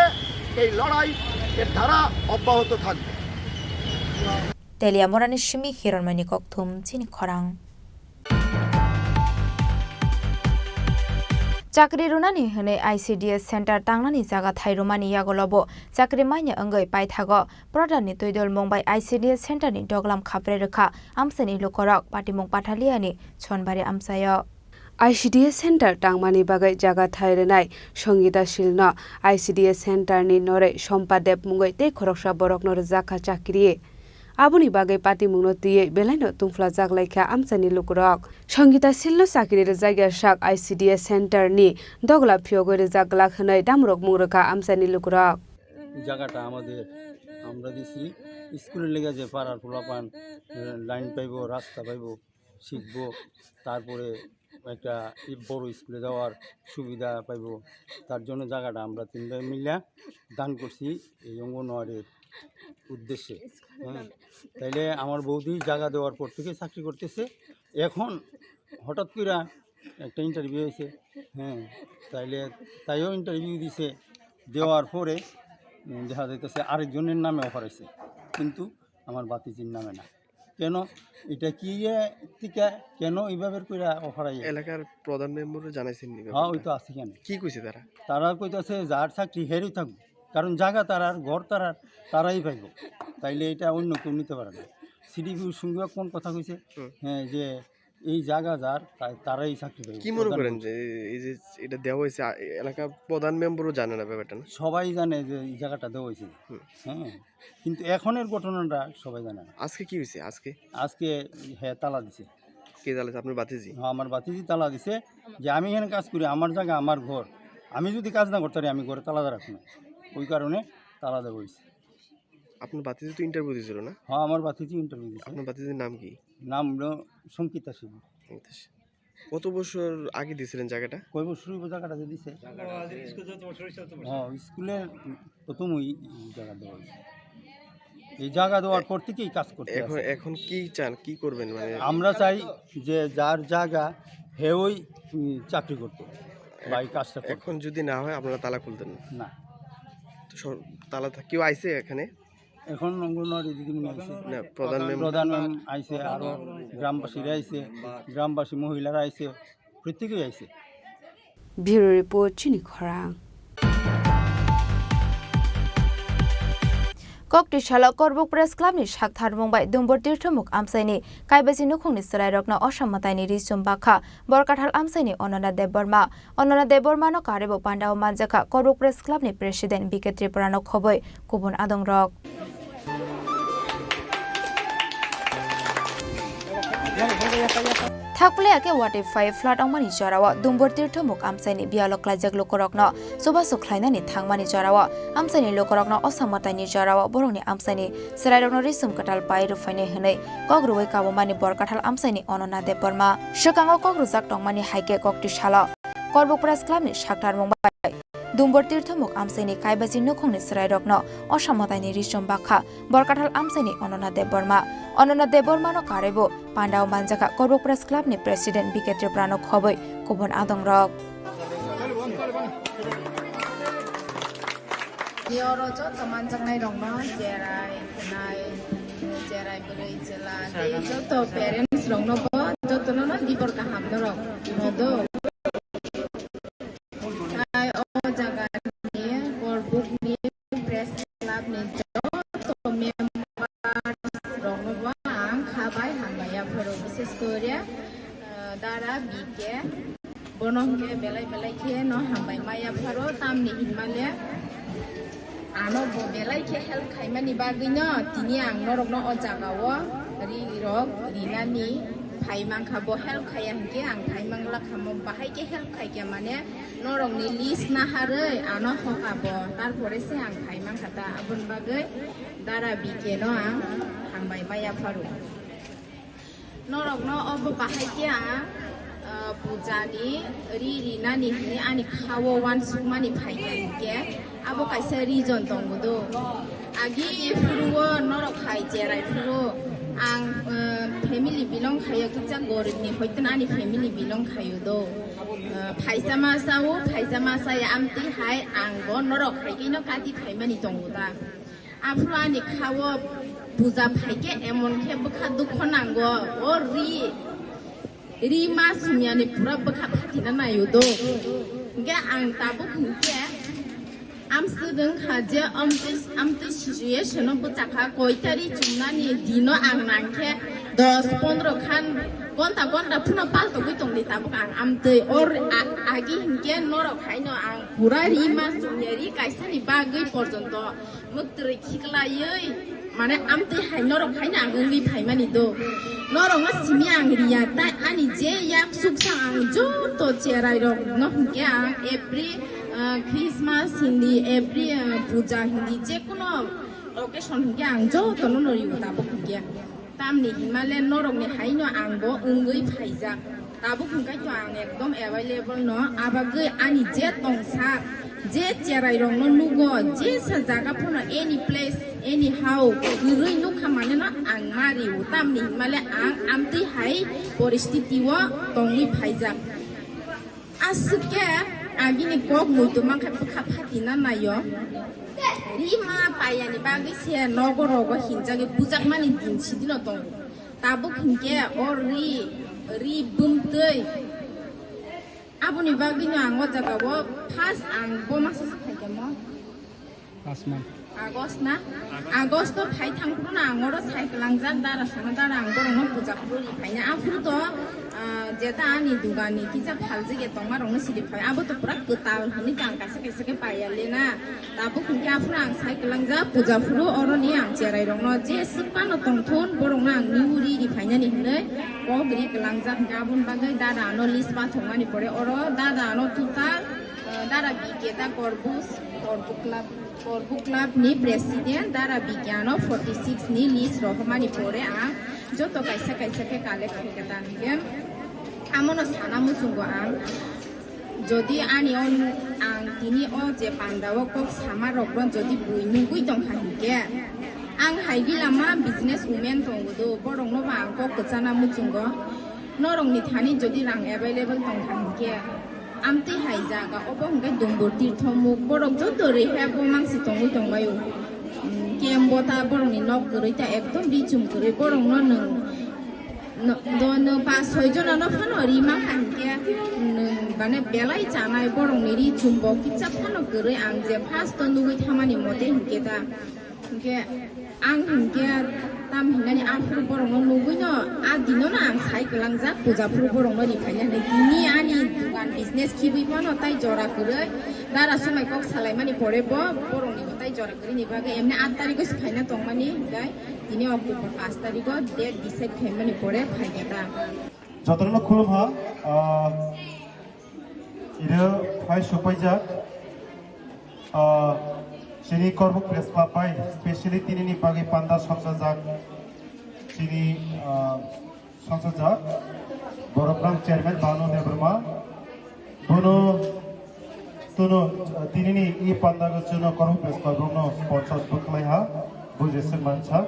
এই লড়াই এর ধারা অব্যাহত থাকবে। Teliamurani simi Hironmani kokthum chini khorang. Chakri runani hwnwi I C D S center tangnani jaga thai rwmani yagulobo chakri manya wngwi paithago Pradhanni twidol mung bai I C D S center ni doglam khapre rwkha amchaini lukurok patimung Pathaliyani Chonbari amchaio. I C D S center tangmani bagwi jaga thai rwnai Songita Silno I C D S center ni norwi Sompa Deb mungwi tei khoroksa borokno rwjakha chakri. Aboni bagwi patimungno twiwi belaino tungphlajak laikha amchaini lukurok. Songita Silno chakri rwjakya sak I C D S center ni dogla phiyogwi rwjak glak hwnwi damrok mung rwkha amchaini lukurok. জায়গাটা আমাদের, আমরা দিছি স্কুলের লেগে, যে পাড়ার পোলাপান, আহ, লাইন পাইবো, রাস্তা পাইবো, শিখবো, তারপরে একটা ই বড় স্কুলে যাওয়ার সুবিধা পাইবো। তার জন্য জায়গাটা আমরা তিন ভাই মিলে দান করছি এই অঙ্গনওয়াড়ির উদ্দেশ্যে। হ্যাঁ, তাইলে আমার বৌদি জায়গা দেওয়ার পর থেকে চাকরি করতেছে। এখন হঠাৎ করে একটা ইন্টারভিউ হয়েছে, হ্যাঁ, তাইলে তাইও ইন্টারভিউ দিছে, দেওয়ার পরে, উম, দেখা যাইতেছে আরেকজনের নামে অফার হয়েছে, কিন্তু আমার বাতিজির নামে না। কেন? এটা কি ইয়ে টিকা, কেন এইভাবে করে অফার আইয়ে? এলাকার প্রধান মেম্বারও জানাইছেন নি হ্যাঁ, ওই ব্যাপারটা? তো আছে কেন? কি কইছে তারা? তারা কইতাছে, "যার চাকরি হেরই থাকবো, কারণ জায়গা তারার, ঘর তারার, তারাই পাইবো, তাইলে এটা অন্য কেউ নিতে পারে না।" সিডিপির সঙ্গে কোন কথা কইছে? হুম। হ্যাঁ, যে এই জায়গা যার, তাই, তারাই চাকরি পাইবো। কি মনে প্রধান করেন মন্ত্রী। যে এই যে এটা দেওয়া হয়েছে, আ, এলাকার প্রধান মেম্বারও জানে না ব্যাপারটা না? সবাই জানে যে এই জায়গাটা দেওয়া হয়েছে। হুম। হ্যাঁ, কিন্তু এখনের ঘটনাটা সবাই জানে না। আজকে কি হয়েছে? আজকে? আজকে হ্যাঁ, তালা দিছে। কে তালা দিছে? আপনার বাতিজি? হ্যাঁ, আমার বাতিজি তালা দিছে যে আমি এখানে কাজ করি, আমার জায়গা, আমার ঘর। আমি যদি কাজ না করতে পারি, আমি ঘরে তালা রাখবো না। ওই কারণে তালা দেওয়া হয়েছে। আপনার বাতিজি তো ইন্টারভিউ দিছিল না? হ্যাঁ, আমার বাতিজি ইন্টারভিউ দিছে। আপনার বাতিজির নাম কি? নাম হলো সঙ্কিতা সিং। সঙ্কিতা সিং। কত বছর আগে দিছিলেন জায়গাটা? কয় বছর হইব জায়গাটা যে দিছে? ও, আজ স্কুল যত বছর হয়েছে, তত বছর। হ্যাঁ, স্কুলের প্রথম ওই জায়গা দেওয়া হয়েছে। এই জায়গা দেওয়ার পর থেকেই কাজ করতে এখন, আছে। এখন কি চান, কি করবেন? মানে আমরা চাই যে যার জায়গা, হে ওই, উম, চাকরি করতো বা এই কাজটা করতো। এখন যদি না হয়, আপনারা তালা খুলতেন না? না। তো সর-, তালা থা-, কেউ আইছে এখানে? এখন অঙ্গনওয়াড়ি দিদিমণি আইছে। না, প্রধান মেম- প্রধান ম্যাম আইছে, আরো গ্রামবাসীরা আইছে, গ্রামবাসী মহিলারা আইছে, প্রত্যেকেই আইছে। Bureau report, chini khorang. Koktisalo Korbuk Press Club ni saktharmung bai Dumbur Tirthomuk amchaini Kaibaji nukhungni chwrairokno Osa mwtaini ri chum bakha Borkathal amchaini Onona Debbarma. Onona Debbarmano karebo pandao manjakha Korbuk Press Club ni President B K Tripura no khoboi kubun adongrok. Thakpleya khe watwi phai flood wngmani jorao Dumbur Tirthomuk amchaini biyalo klaijak lukurokno chubachu khlainani thangmani jorao amchaini lukurokno Osa mwtaini jorao borokni amchaini chwrairokno ri chum kwtal pai rwphainai hwnwi kok rwui kabumani Borkathal amchaini Onona Debbarma. Swkango kok rwjak tongmani hai khe Koktisalo Korbuk Press Club ni saktharmung bai Dumbur Tirthomuk amchaini Kaibaji nukhungni chwrairokno Osa mwtaini ri chum bakha Borkathal amchaini Onona Debbarma. Onona Debbarmano karebo pandao manjakha Korbuk Press Club ni President B K Tripura no khoboi kubun adongrok. Oro joto manjaknai rokno cherai, khwnai, cherai, bwrwi, chwla, tei joto parents rokno bo jotono no dibor kaham norok no do. Tai o jaga ni Korbuk ni Press Club ni joto members rokno bo ang kha bai hambai yapharo, bises kore, eh, Dara B K. Bono hwnkhe belai belai khe no hambai ma yapharo, tamni hinmale ano bo belai khe help khaimani bagwi no tini ang norokno o jaga o ri rok rinani phai mankha. Bo help khaiya hinkhe ang phai manglak kha, mo bahai khe help khaikha, mane norokni list naharwi ano hoka bo, tarpore se ang phai mankha ta, aboni bagwi Dara B K no ang hambai ma yapharo. Norokno obo bahai khe ang, ah, puja ni ri rinani hinwi ani khao uansukmani phaikha hinkhe abo kaisa reason tongo do. Agi phuru o norok hai cherai phuru ang, ah, family belong khaio, kisa gorib ni hoiteno ani family belong khaio do. Ah, phaisa ma sao, phaisa ma saya amtwi hai ang bo norok hai khe no kati phaimani tongo da. Aphuru ani khao puja phaikhe emon khe bwkha dukho nango, o ri, ri ma sumyani pura bwkha phatina naio do. Hinkhe ang tabuk hinkhe amswk wngkha je amtwi, amtwi situation o bwchakha, koita ri chumnani dino ang nangkhe dos pondro khan gonta gonta phano paltogwi tongdi tabuk ang amtwi. O ri-, a-, agi hinkhe norok haino ang pura ri ma sumya ri kaisani bagwi porjonto Mwktwrwi khiklaiwi, mane, amtwi hai norok haino ang wngwi phaimani do. Norokno simi ang riya, tai ani je yak suksa ang joto cherai rokno hinkhe ang every, ah, Christmas hindi, every, ah, puja hindi, jekono occasion hinkhe ang jotono no rio tabuk hinkhe. Tamni hinmale norokni haino angbo wngwi phaijak. Tabuk hwnkhe to ang ekdom available no, abagwi ani je tongsa, je cherai rokno nugo, jesa jaga phano any place, anyhow, kwrwi nukha mane no ang ma rio. Tamni hinmale ang amtwi hai poristiti o tongwi phaijak. Aswk khe agini kok muitu mankha bwkha phatina naio. Rima paiyani bagwi se nogo rogo hinjagwi bujakmani din sidino tongo. Tabuk hinkhe o ri, ri bumtwi. Aboni bagwino ang o jagao first ang bo masa se phaikha mo. Last month. August na? August o phai thang phuru no ang oro sai kwlangjak dara sana dara ang borokno puja phuru ri phaina. Aphuru to, ah, jeta ani dugani kisa phaljak ya tongma rokno siri phai. Abo to pura kwtal hinwi tang kaisa kaisa khe paiya le na. Tabuk hinkhe aphuru ang sai kwlangjak puja phuru oroni ang cherai rokno je swk phano tongthun borokno ang niu ri ri phainani hinwi kok ri kwlangjak hinkhe aboni bagwi dada ano list pathokmani pore oro dada ano total, ah, dara biketa korbus korbukla Korbu Club ni President Dara Bigyano forty six ni list rohormani pore ang joto kaisa kaisa khe collect khaikha ta hinkhe amono sana muchungo ang. Jodi ani on, ang tini o je panda o kok sama rokno jodi bui nugui tongkha hinkhe ang hai gila ma business women tongo do, borokno bo ang kok kwchana muchungo. Norokni thani jodi rang available tongkha hinkhe, amtwi hai jaga obo hwnkhe Dumbur Tirthomuk, borok joto rehab o mangsi tongwi tongbaio. Kembo ta borokni nok kwrwi ta ekdom richum kwrwi, borokno nwng, no, do nwng pas soi jonano phano ri mankha hinkhe, nwng mane belai chanai borokni richum bo kisa phano kwrwi, ang je first o nugwi thamani mote hinkhe ta. Hwnkhe ang hwnkhe tam hinani aphuru borokno nugwino, a dino no ang sai kwlangjak puja phuru borokno rikhaina hinwi. Tini ani dugan business khibwi phano tai jora kwrwi dara swmai kok salaimani pore bo borokni bo tai jora kwrwini bagwi emni aat tarigo se phaina tongmani, hwnkhe tini October paanch tarigo date decide khaimani pore phaikha ta. Jotono khulumha, ah, iro phai sopaijak, ah, chini Korbuk Press Club bai specially tinini bagwi panda songchajak chini, ah, songchajak boroknang chairman Banu Debbarma. Bono tuno, ah, tinini i pandago chuno Korbuk Press Club rokno sponsors bo khlaiha, bo jeswk mansa.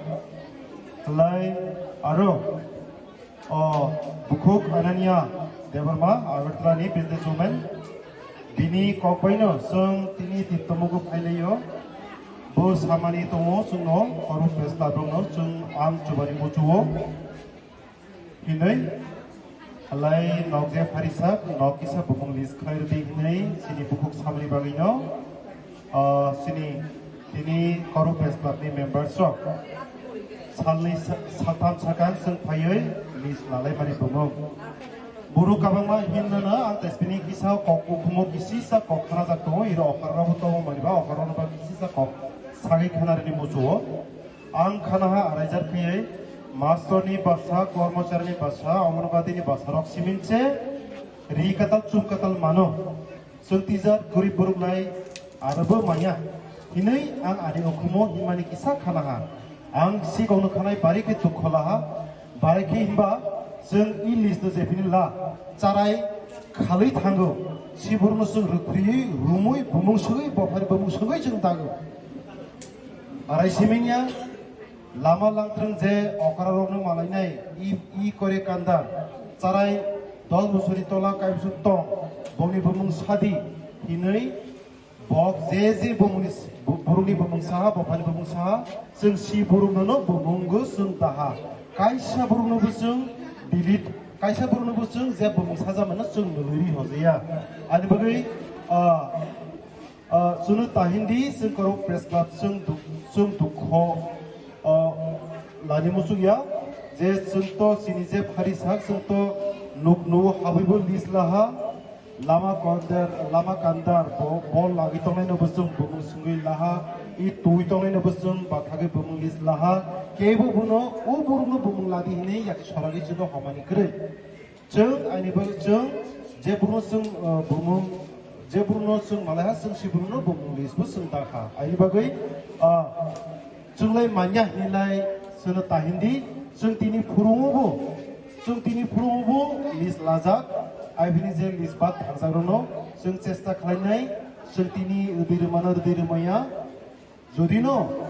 Khlai aro O bukhuk Ananya Debbarma, Agartala ni businesswoman. Bini kok baino chwng tini tip tomogo phailaio. Bo samani tongo chwngno, Korbuk Press Club rokno chwng ang chubani muchuo. Hinwi halai nok je pharisak, nok kisa bumung list khlai rwdi hinwi chini bukhuk samani bagwino. O, chini, tini Korbuk Press Club ni members rok salni sa-, saltham sakang chwng phaiwi list lalaimani bumung. Buru kabangma himnano ang tei bini kisa kok ukhumo kisisa kok khanajak tongo, iro okharrokbo tongo mani ba okharrokno ba kisisa kok sagwi khanarwni muchuo. Ang khanaha araijar khaiwi mastorni basa, kormocharini basa, Anganwadini basarok siminse ri katal chum katal mano. Chwng twijak gorib borok lai aro bo manya hinwi ang ani ukhumo himani kisa khanaha. Ang sikokno khanai bari khe dukho laha, bari khe himba chwng i list no jephini la charai khalwi thango. Si borokno chwng rwkhriwi, rumwi, bumung sogwi, bophari bumung sogwi chwng dago. Arai simingya, lama langthrwng je okra rokno malainai, i, i kore kanda, charai dos bosori tola kaibsuk tong, bongni bumung sadi, hinwi bok je je bumungni s-, bu-, burukni bumung saha, bophani bumung saha, chwng si burukno no bumungo chwng daha. Kaisa burukno bo chwng delete, kaisa burukno bo chwng je bumung sajamano chwng nugwi ri hojaya. Ani bagwi, ah, Ah, chwngno tahindi chwng Korbuk Press Club chwng duk-, chwng dukho, ah, lani muchungya je chwngto chini je phari sak chwngto nuk nuo habwibo list laha, lama kondar, lama kandar bo, bol lagwi tongnaino bo chwng bumung swngwi laha, i twi tongnaino bo chwng bathagwi bumung list laha, kebo bono o borokno bumung ladi hinwi yak soragwi chwngno homani kwrwi. Chwng, aini bagwi chwng, je borokno chwng, ah, bumung, je borokno chwng malaiha, chwng si borokno bumung list bo chwng dakha. Aini bagwi, ah, chwng lai manya hinlai chwngno tahindi, chwng tini phurungo bo, chwng tini phurungo bo list lajak, aibini je list bak thangjakrokno chwng chesta khlainai, chwng tini rwdi rwmano rwdi rwmaya, Jodi no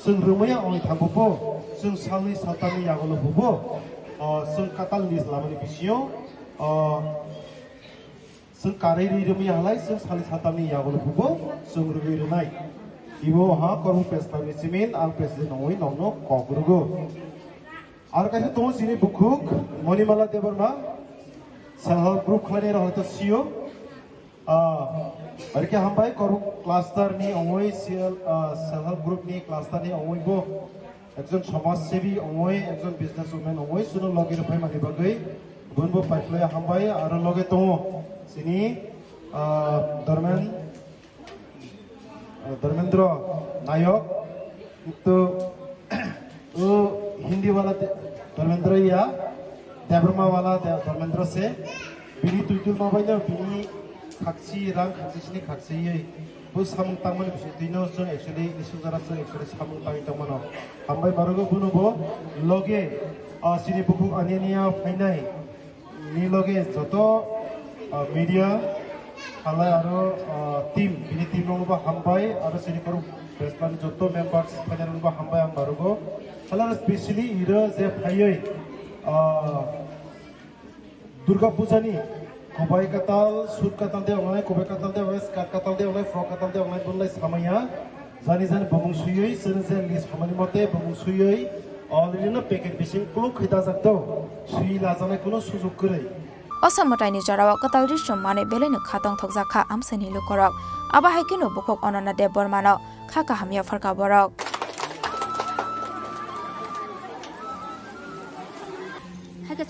chwng rwmaya ongwi thango bo, chwng salni saltamni yagulo hubo, o, chwng katal ni lamani bisingo, o, chwng karwi rwi rwmaya halai chwng salni saltamni yagulo hubo, chwng rwi rwnai. Ibo ha Korbuk Press Club ni simin ang president ongwi nongno kok rwgo. Aro kaisa tongo chini bukhuk Monimala Debbarma, self help group khlainai rok hoito sio. Ah, aro khe hambai Korbuk cluster ni ongoi C L, ah, self help group ni cluster ni ongoi bo ekjon somaj sebi ongoi, ekjon business woman ongoi, suno logi rok phaimani bagwi bun bo paiphlai hambai aro loge tongo chini, ah, Dharmen-, ah, Dharmendra Nayok. To, o Hindi wala De-, Dharmendra ya, Debbarma wala De-, Dharmendra se, bini tuitul ma bai no, bini khakchi, rang khakchi sini khakchi yei. Bo samung tangmani bisi twi no chwng actually, isuk jara chwng actually samung tangwi tongmano. Hambai marugo bono bo loge, ah, chini bukhuk Anania phainai. Ni loge joto, ah, media halai aro, ah, team, bini team rokno bo hambai aro chini Korbuk Press Club ni joto members phainai rokno bo hambai ang barogo. Halai aro specially iro je phaiwi, ah, Durga Puja ni kobai katal, suit katal de ongnai, kobai katal de ongnai, skirt katal de ongnai, frock katal de ongnai, bunlai samaya. Jani jani bumung suyui, chwng je list hamani mote bumung suyui, already no packet bising kuluk khai dajak do, sui lajaknai kuno sujuk kwrwi. O samwtaini jorao kwtal risum manwi belai no kha tongthokjak kha amchaini lukurok. Abo hai kheno bukhuk Ananya Debbarmano kha kaham yapharkha borok.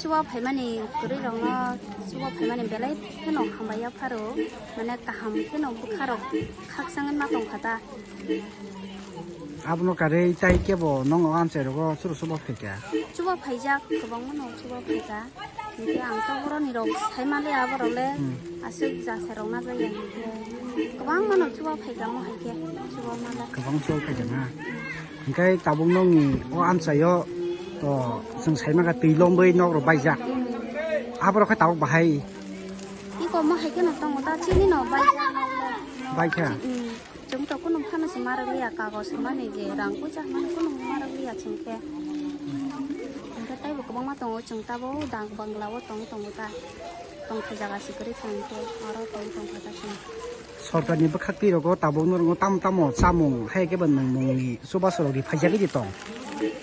Chuba phaimani kwrwirokno, chuba phaimani belai kheno hambai ya pharo, mane kaham kheno bwkharok khakchangwi ma tongkha ta. Abono karwi tai kebo nong o amchai rogo chwrw chuba phaikha? Chuba phaijak, kwbangma no chuba phaikha. Hinkhe ang to boroni rok sai manliya, borok le Hmm. aswk jasai rok na jaya hinkhe kwbangma no chuba phaikha mo hai khe chuba mala. Kwbang chuba phaikha na? Hinkhe tabuk nokni o amchaio to chwng sai mankha twi lombwi nok rok baijak. Hmm. Aborok khe tabuk bahai? Iko mo hai kheno tongo ta, chini no baijak nok le. Baikha? Hmm. Chwng to kunu phano se ma rwliya, kagoj hwnmani je rang puisa hwnmani kunu ma rwliya chwng khe. Hinkhe teibo kwbangma tongo, chwng tabuk dak bangla o tong tongo ta. Tongthai jaga se kwrwi kha hinkhe oro tong tongkha ta chwng. Sorkarni bwkhaktwi rogo tabuk norokno tamo tamo chamung hai khe bo nwngmungni chubachu rok ri phaijagwi de tong?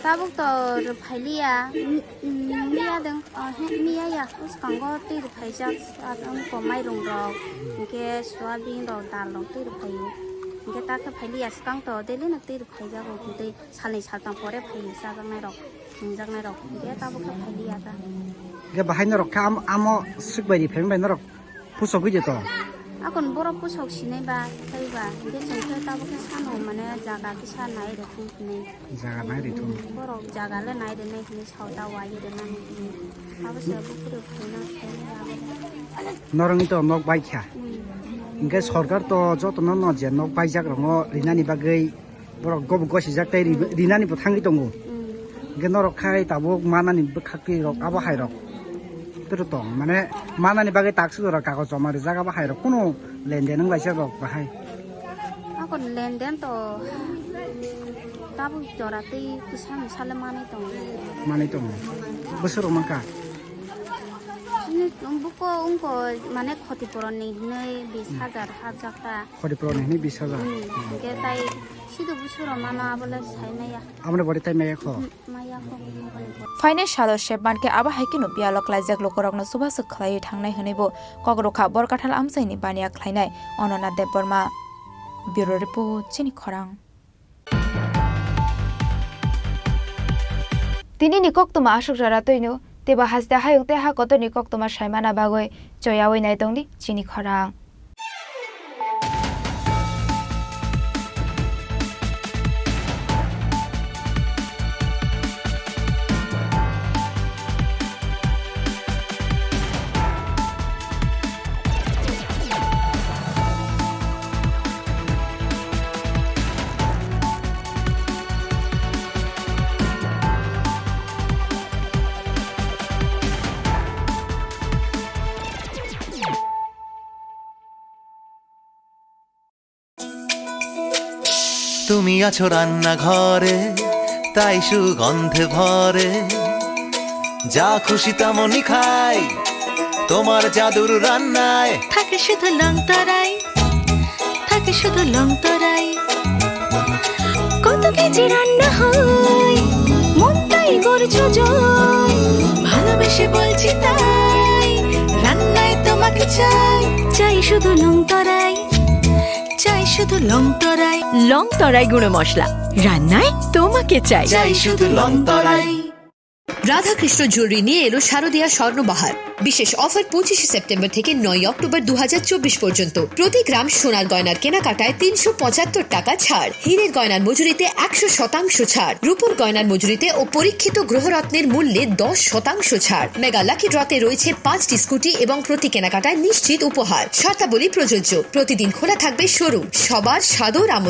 Tabuk to rw phailiya, m-, m-, miya deng, o, he, miya ya, bwskango twi rw phaijak, abo wngkha mairung rok, hinkhe soyabin rok, dal rok twi rw phaio. Hinkhe ta khe phailiya, swkang to daily no twi rw phaijago, tei salni saltang pore phaio chajaknai rok, nungjaknai rok, hinkhe tabuk khe phailiya ta. Hinkhe bahai norok khe am-, amo swk bai ri phaima bai norok Pusok gwi de to. Akon borok pusok sinai ba, tei ba, hinkhe chwng khe tabuk khe sano mane jaga kisa nai rw thung hinwi. Jaga nai rw thung. Borok jaga le nai rwnai hinwi sao ta wai rwnani hinwi. Abo se buphuru phaina sai abo. Norokni to nok bai kha. Hmm. Hinkhe sorkar to jotono no je nok baijak rokno rinani bagwi Borok gobo gosijak tei ri-, rinani bo thangwi tongo. Mm. Hingke norok khai tabuk manani bwkhak twi rok abo hai rok. Tero tong, mane manani bagwi taksuk rok kagoj joma rijak abo hai rok kunu lenden wng laijak rok bahai. Ako lenden to tabuk jora tei kisa misa le manwi tongo. Manwi tongo. Bwswk rok mankha? Buko wngko mane khoti puroni hinwi bis hajar hapjak ta. Khoti puroni hinwi bis hajar. Hmm, hingke tai sido bwswk rok mano abo le sai maya. Aboni body tai maya kho. Hmm, maya kho. Phainai salo sep mankhe abo hai kheno biyalo klaijak lukurokno chubachu khlaiwi thangnai hwnwibo kok rwkha Borkathal amchaini baniya khlainai Onona Debbarma. Bureau Report, Chini Khorang. Tini ni koktwma aswk jora twino, teibo haste hayung tei ha kotor ni koktwma saimana bagwi choyawi nai tongdi chini khorang. তুমি আছো রান্নাঘরে, তাই সুগন্ধে ভরে। যা খুশি তেমনই খাই, তোমার জাদুর রান্নায়। থাকে শুধু লং তরাই, থাকে শুধু লং তরাই। কত কেজি রান্না হয়, মনটাই করছো জয়। ভালোবেসে বলছি তাই, রান্নায় তোমাকে চাই, চাই শুধু লং তরাই। চাই শুধু লং তরাই। লং তরাই গুঁড়ো মশলা, রান্নায় তোমাকে চাই। চাই শুধু লং তরাই। রাধাকৃষ্ণ জুয়েলারি নিয়ে এলো শারদীয়া স্বর্ণবাহার। বিশেষ অফার পঁচিশে সেপ্টেম্বর থেকে নয় অক্টোবর দু হাজার চব্বিশ পর্যন্ত। প্রতি গ্রাম সোনার গয়নার কেনাকাটায় তিনশো পঁচাত্তর টাকা ছাড়, হীরের গয়নার মজুরিতে একশো শতাংশ ছাড়, রূপোর গয়নার মজুরিতে ও পরীক্ষিত গ্রহরত্নের মূল্যে দশ শতাংশ ছাড়। মেগা লাকি ড্রতে রয়েছে পাঁচটি স্কুটি এবং প্রতি কেনাকাটায় নিশ্চিত উপহার। শর্তাবলী প্রযোজ্য। প্রতিদিন খোলা থাকবে শোরুম। সবার সাদর আমন্ত্রণ।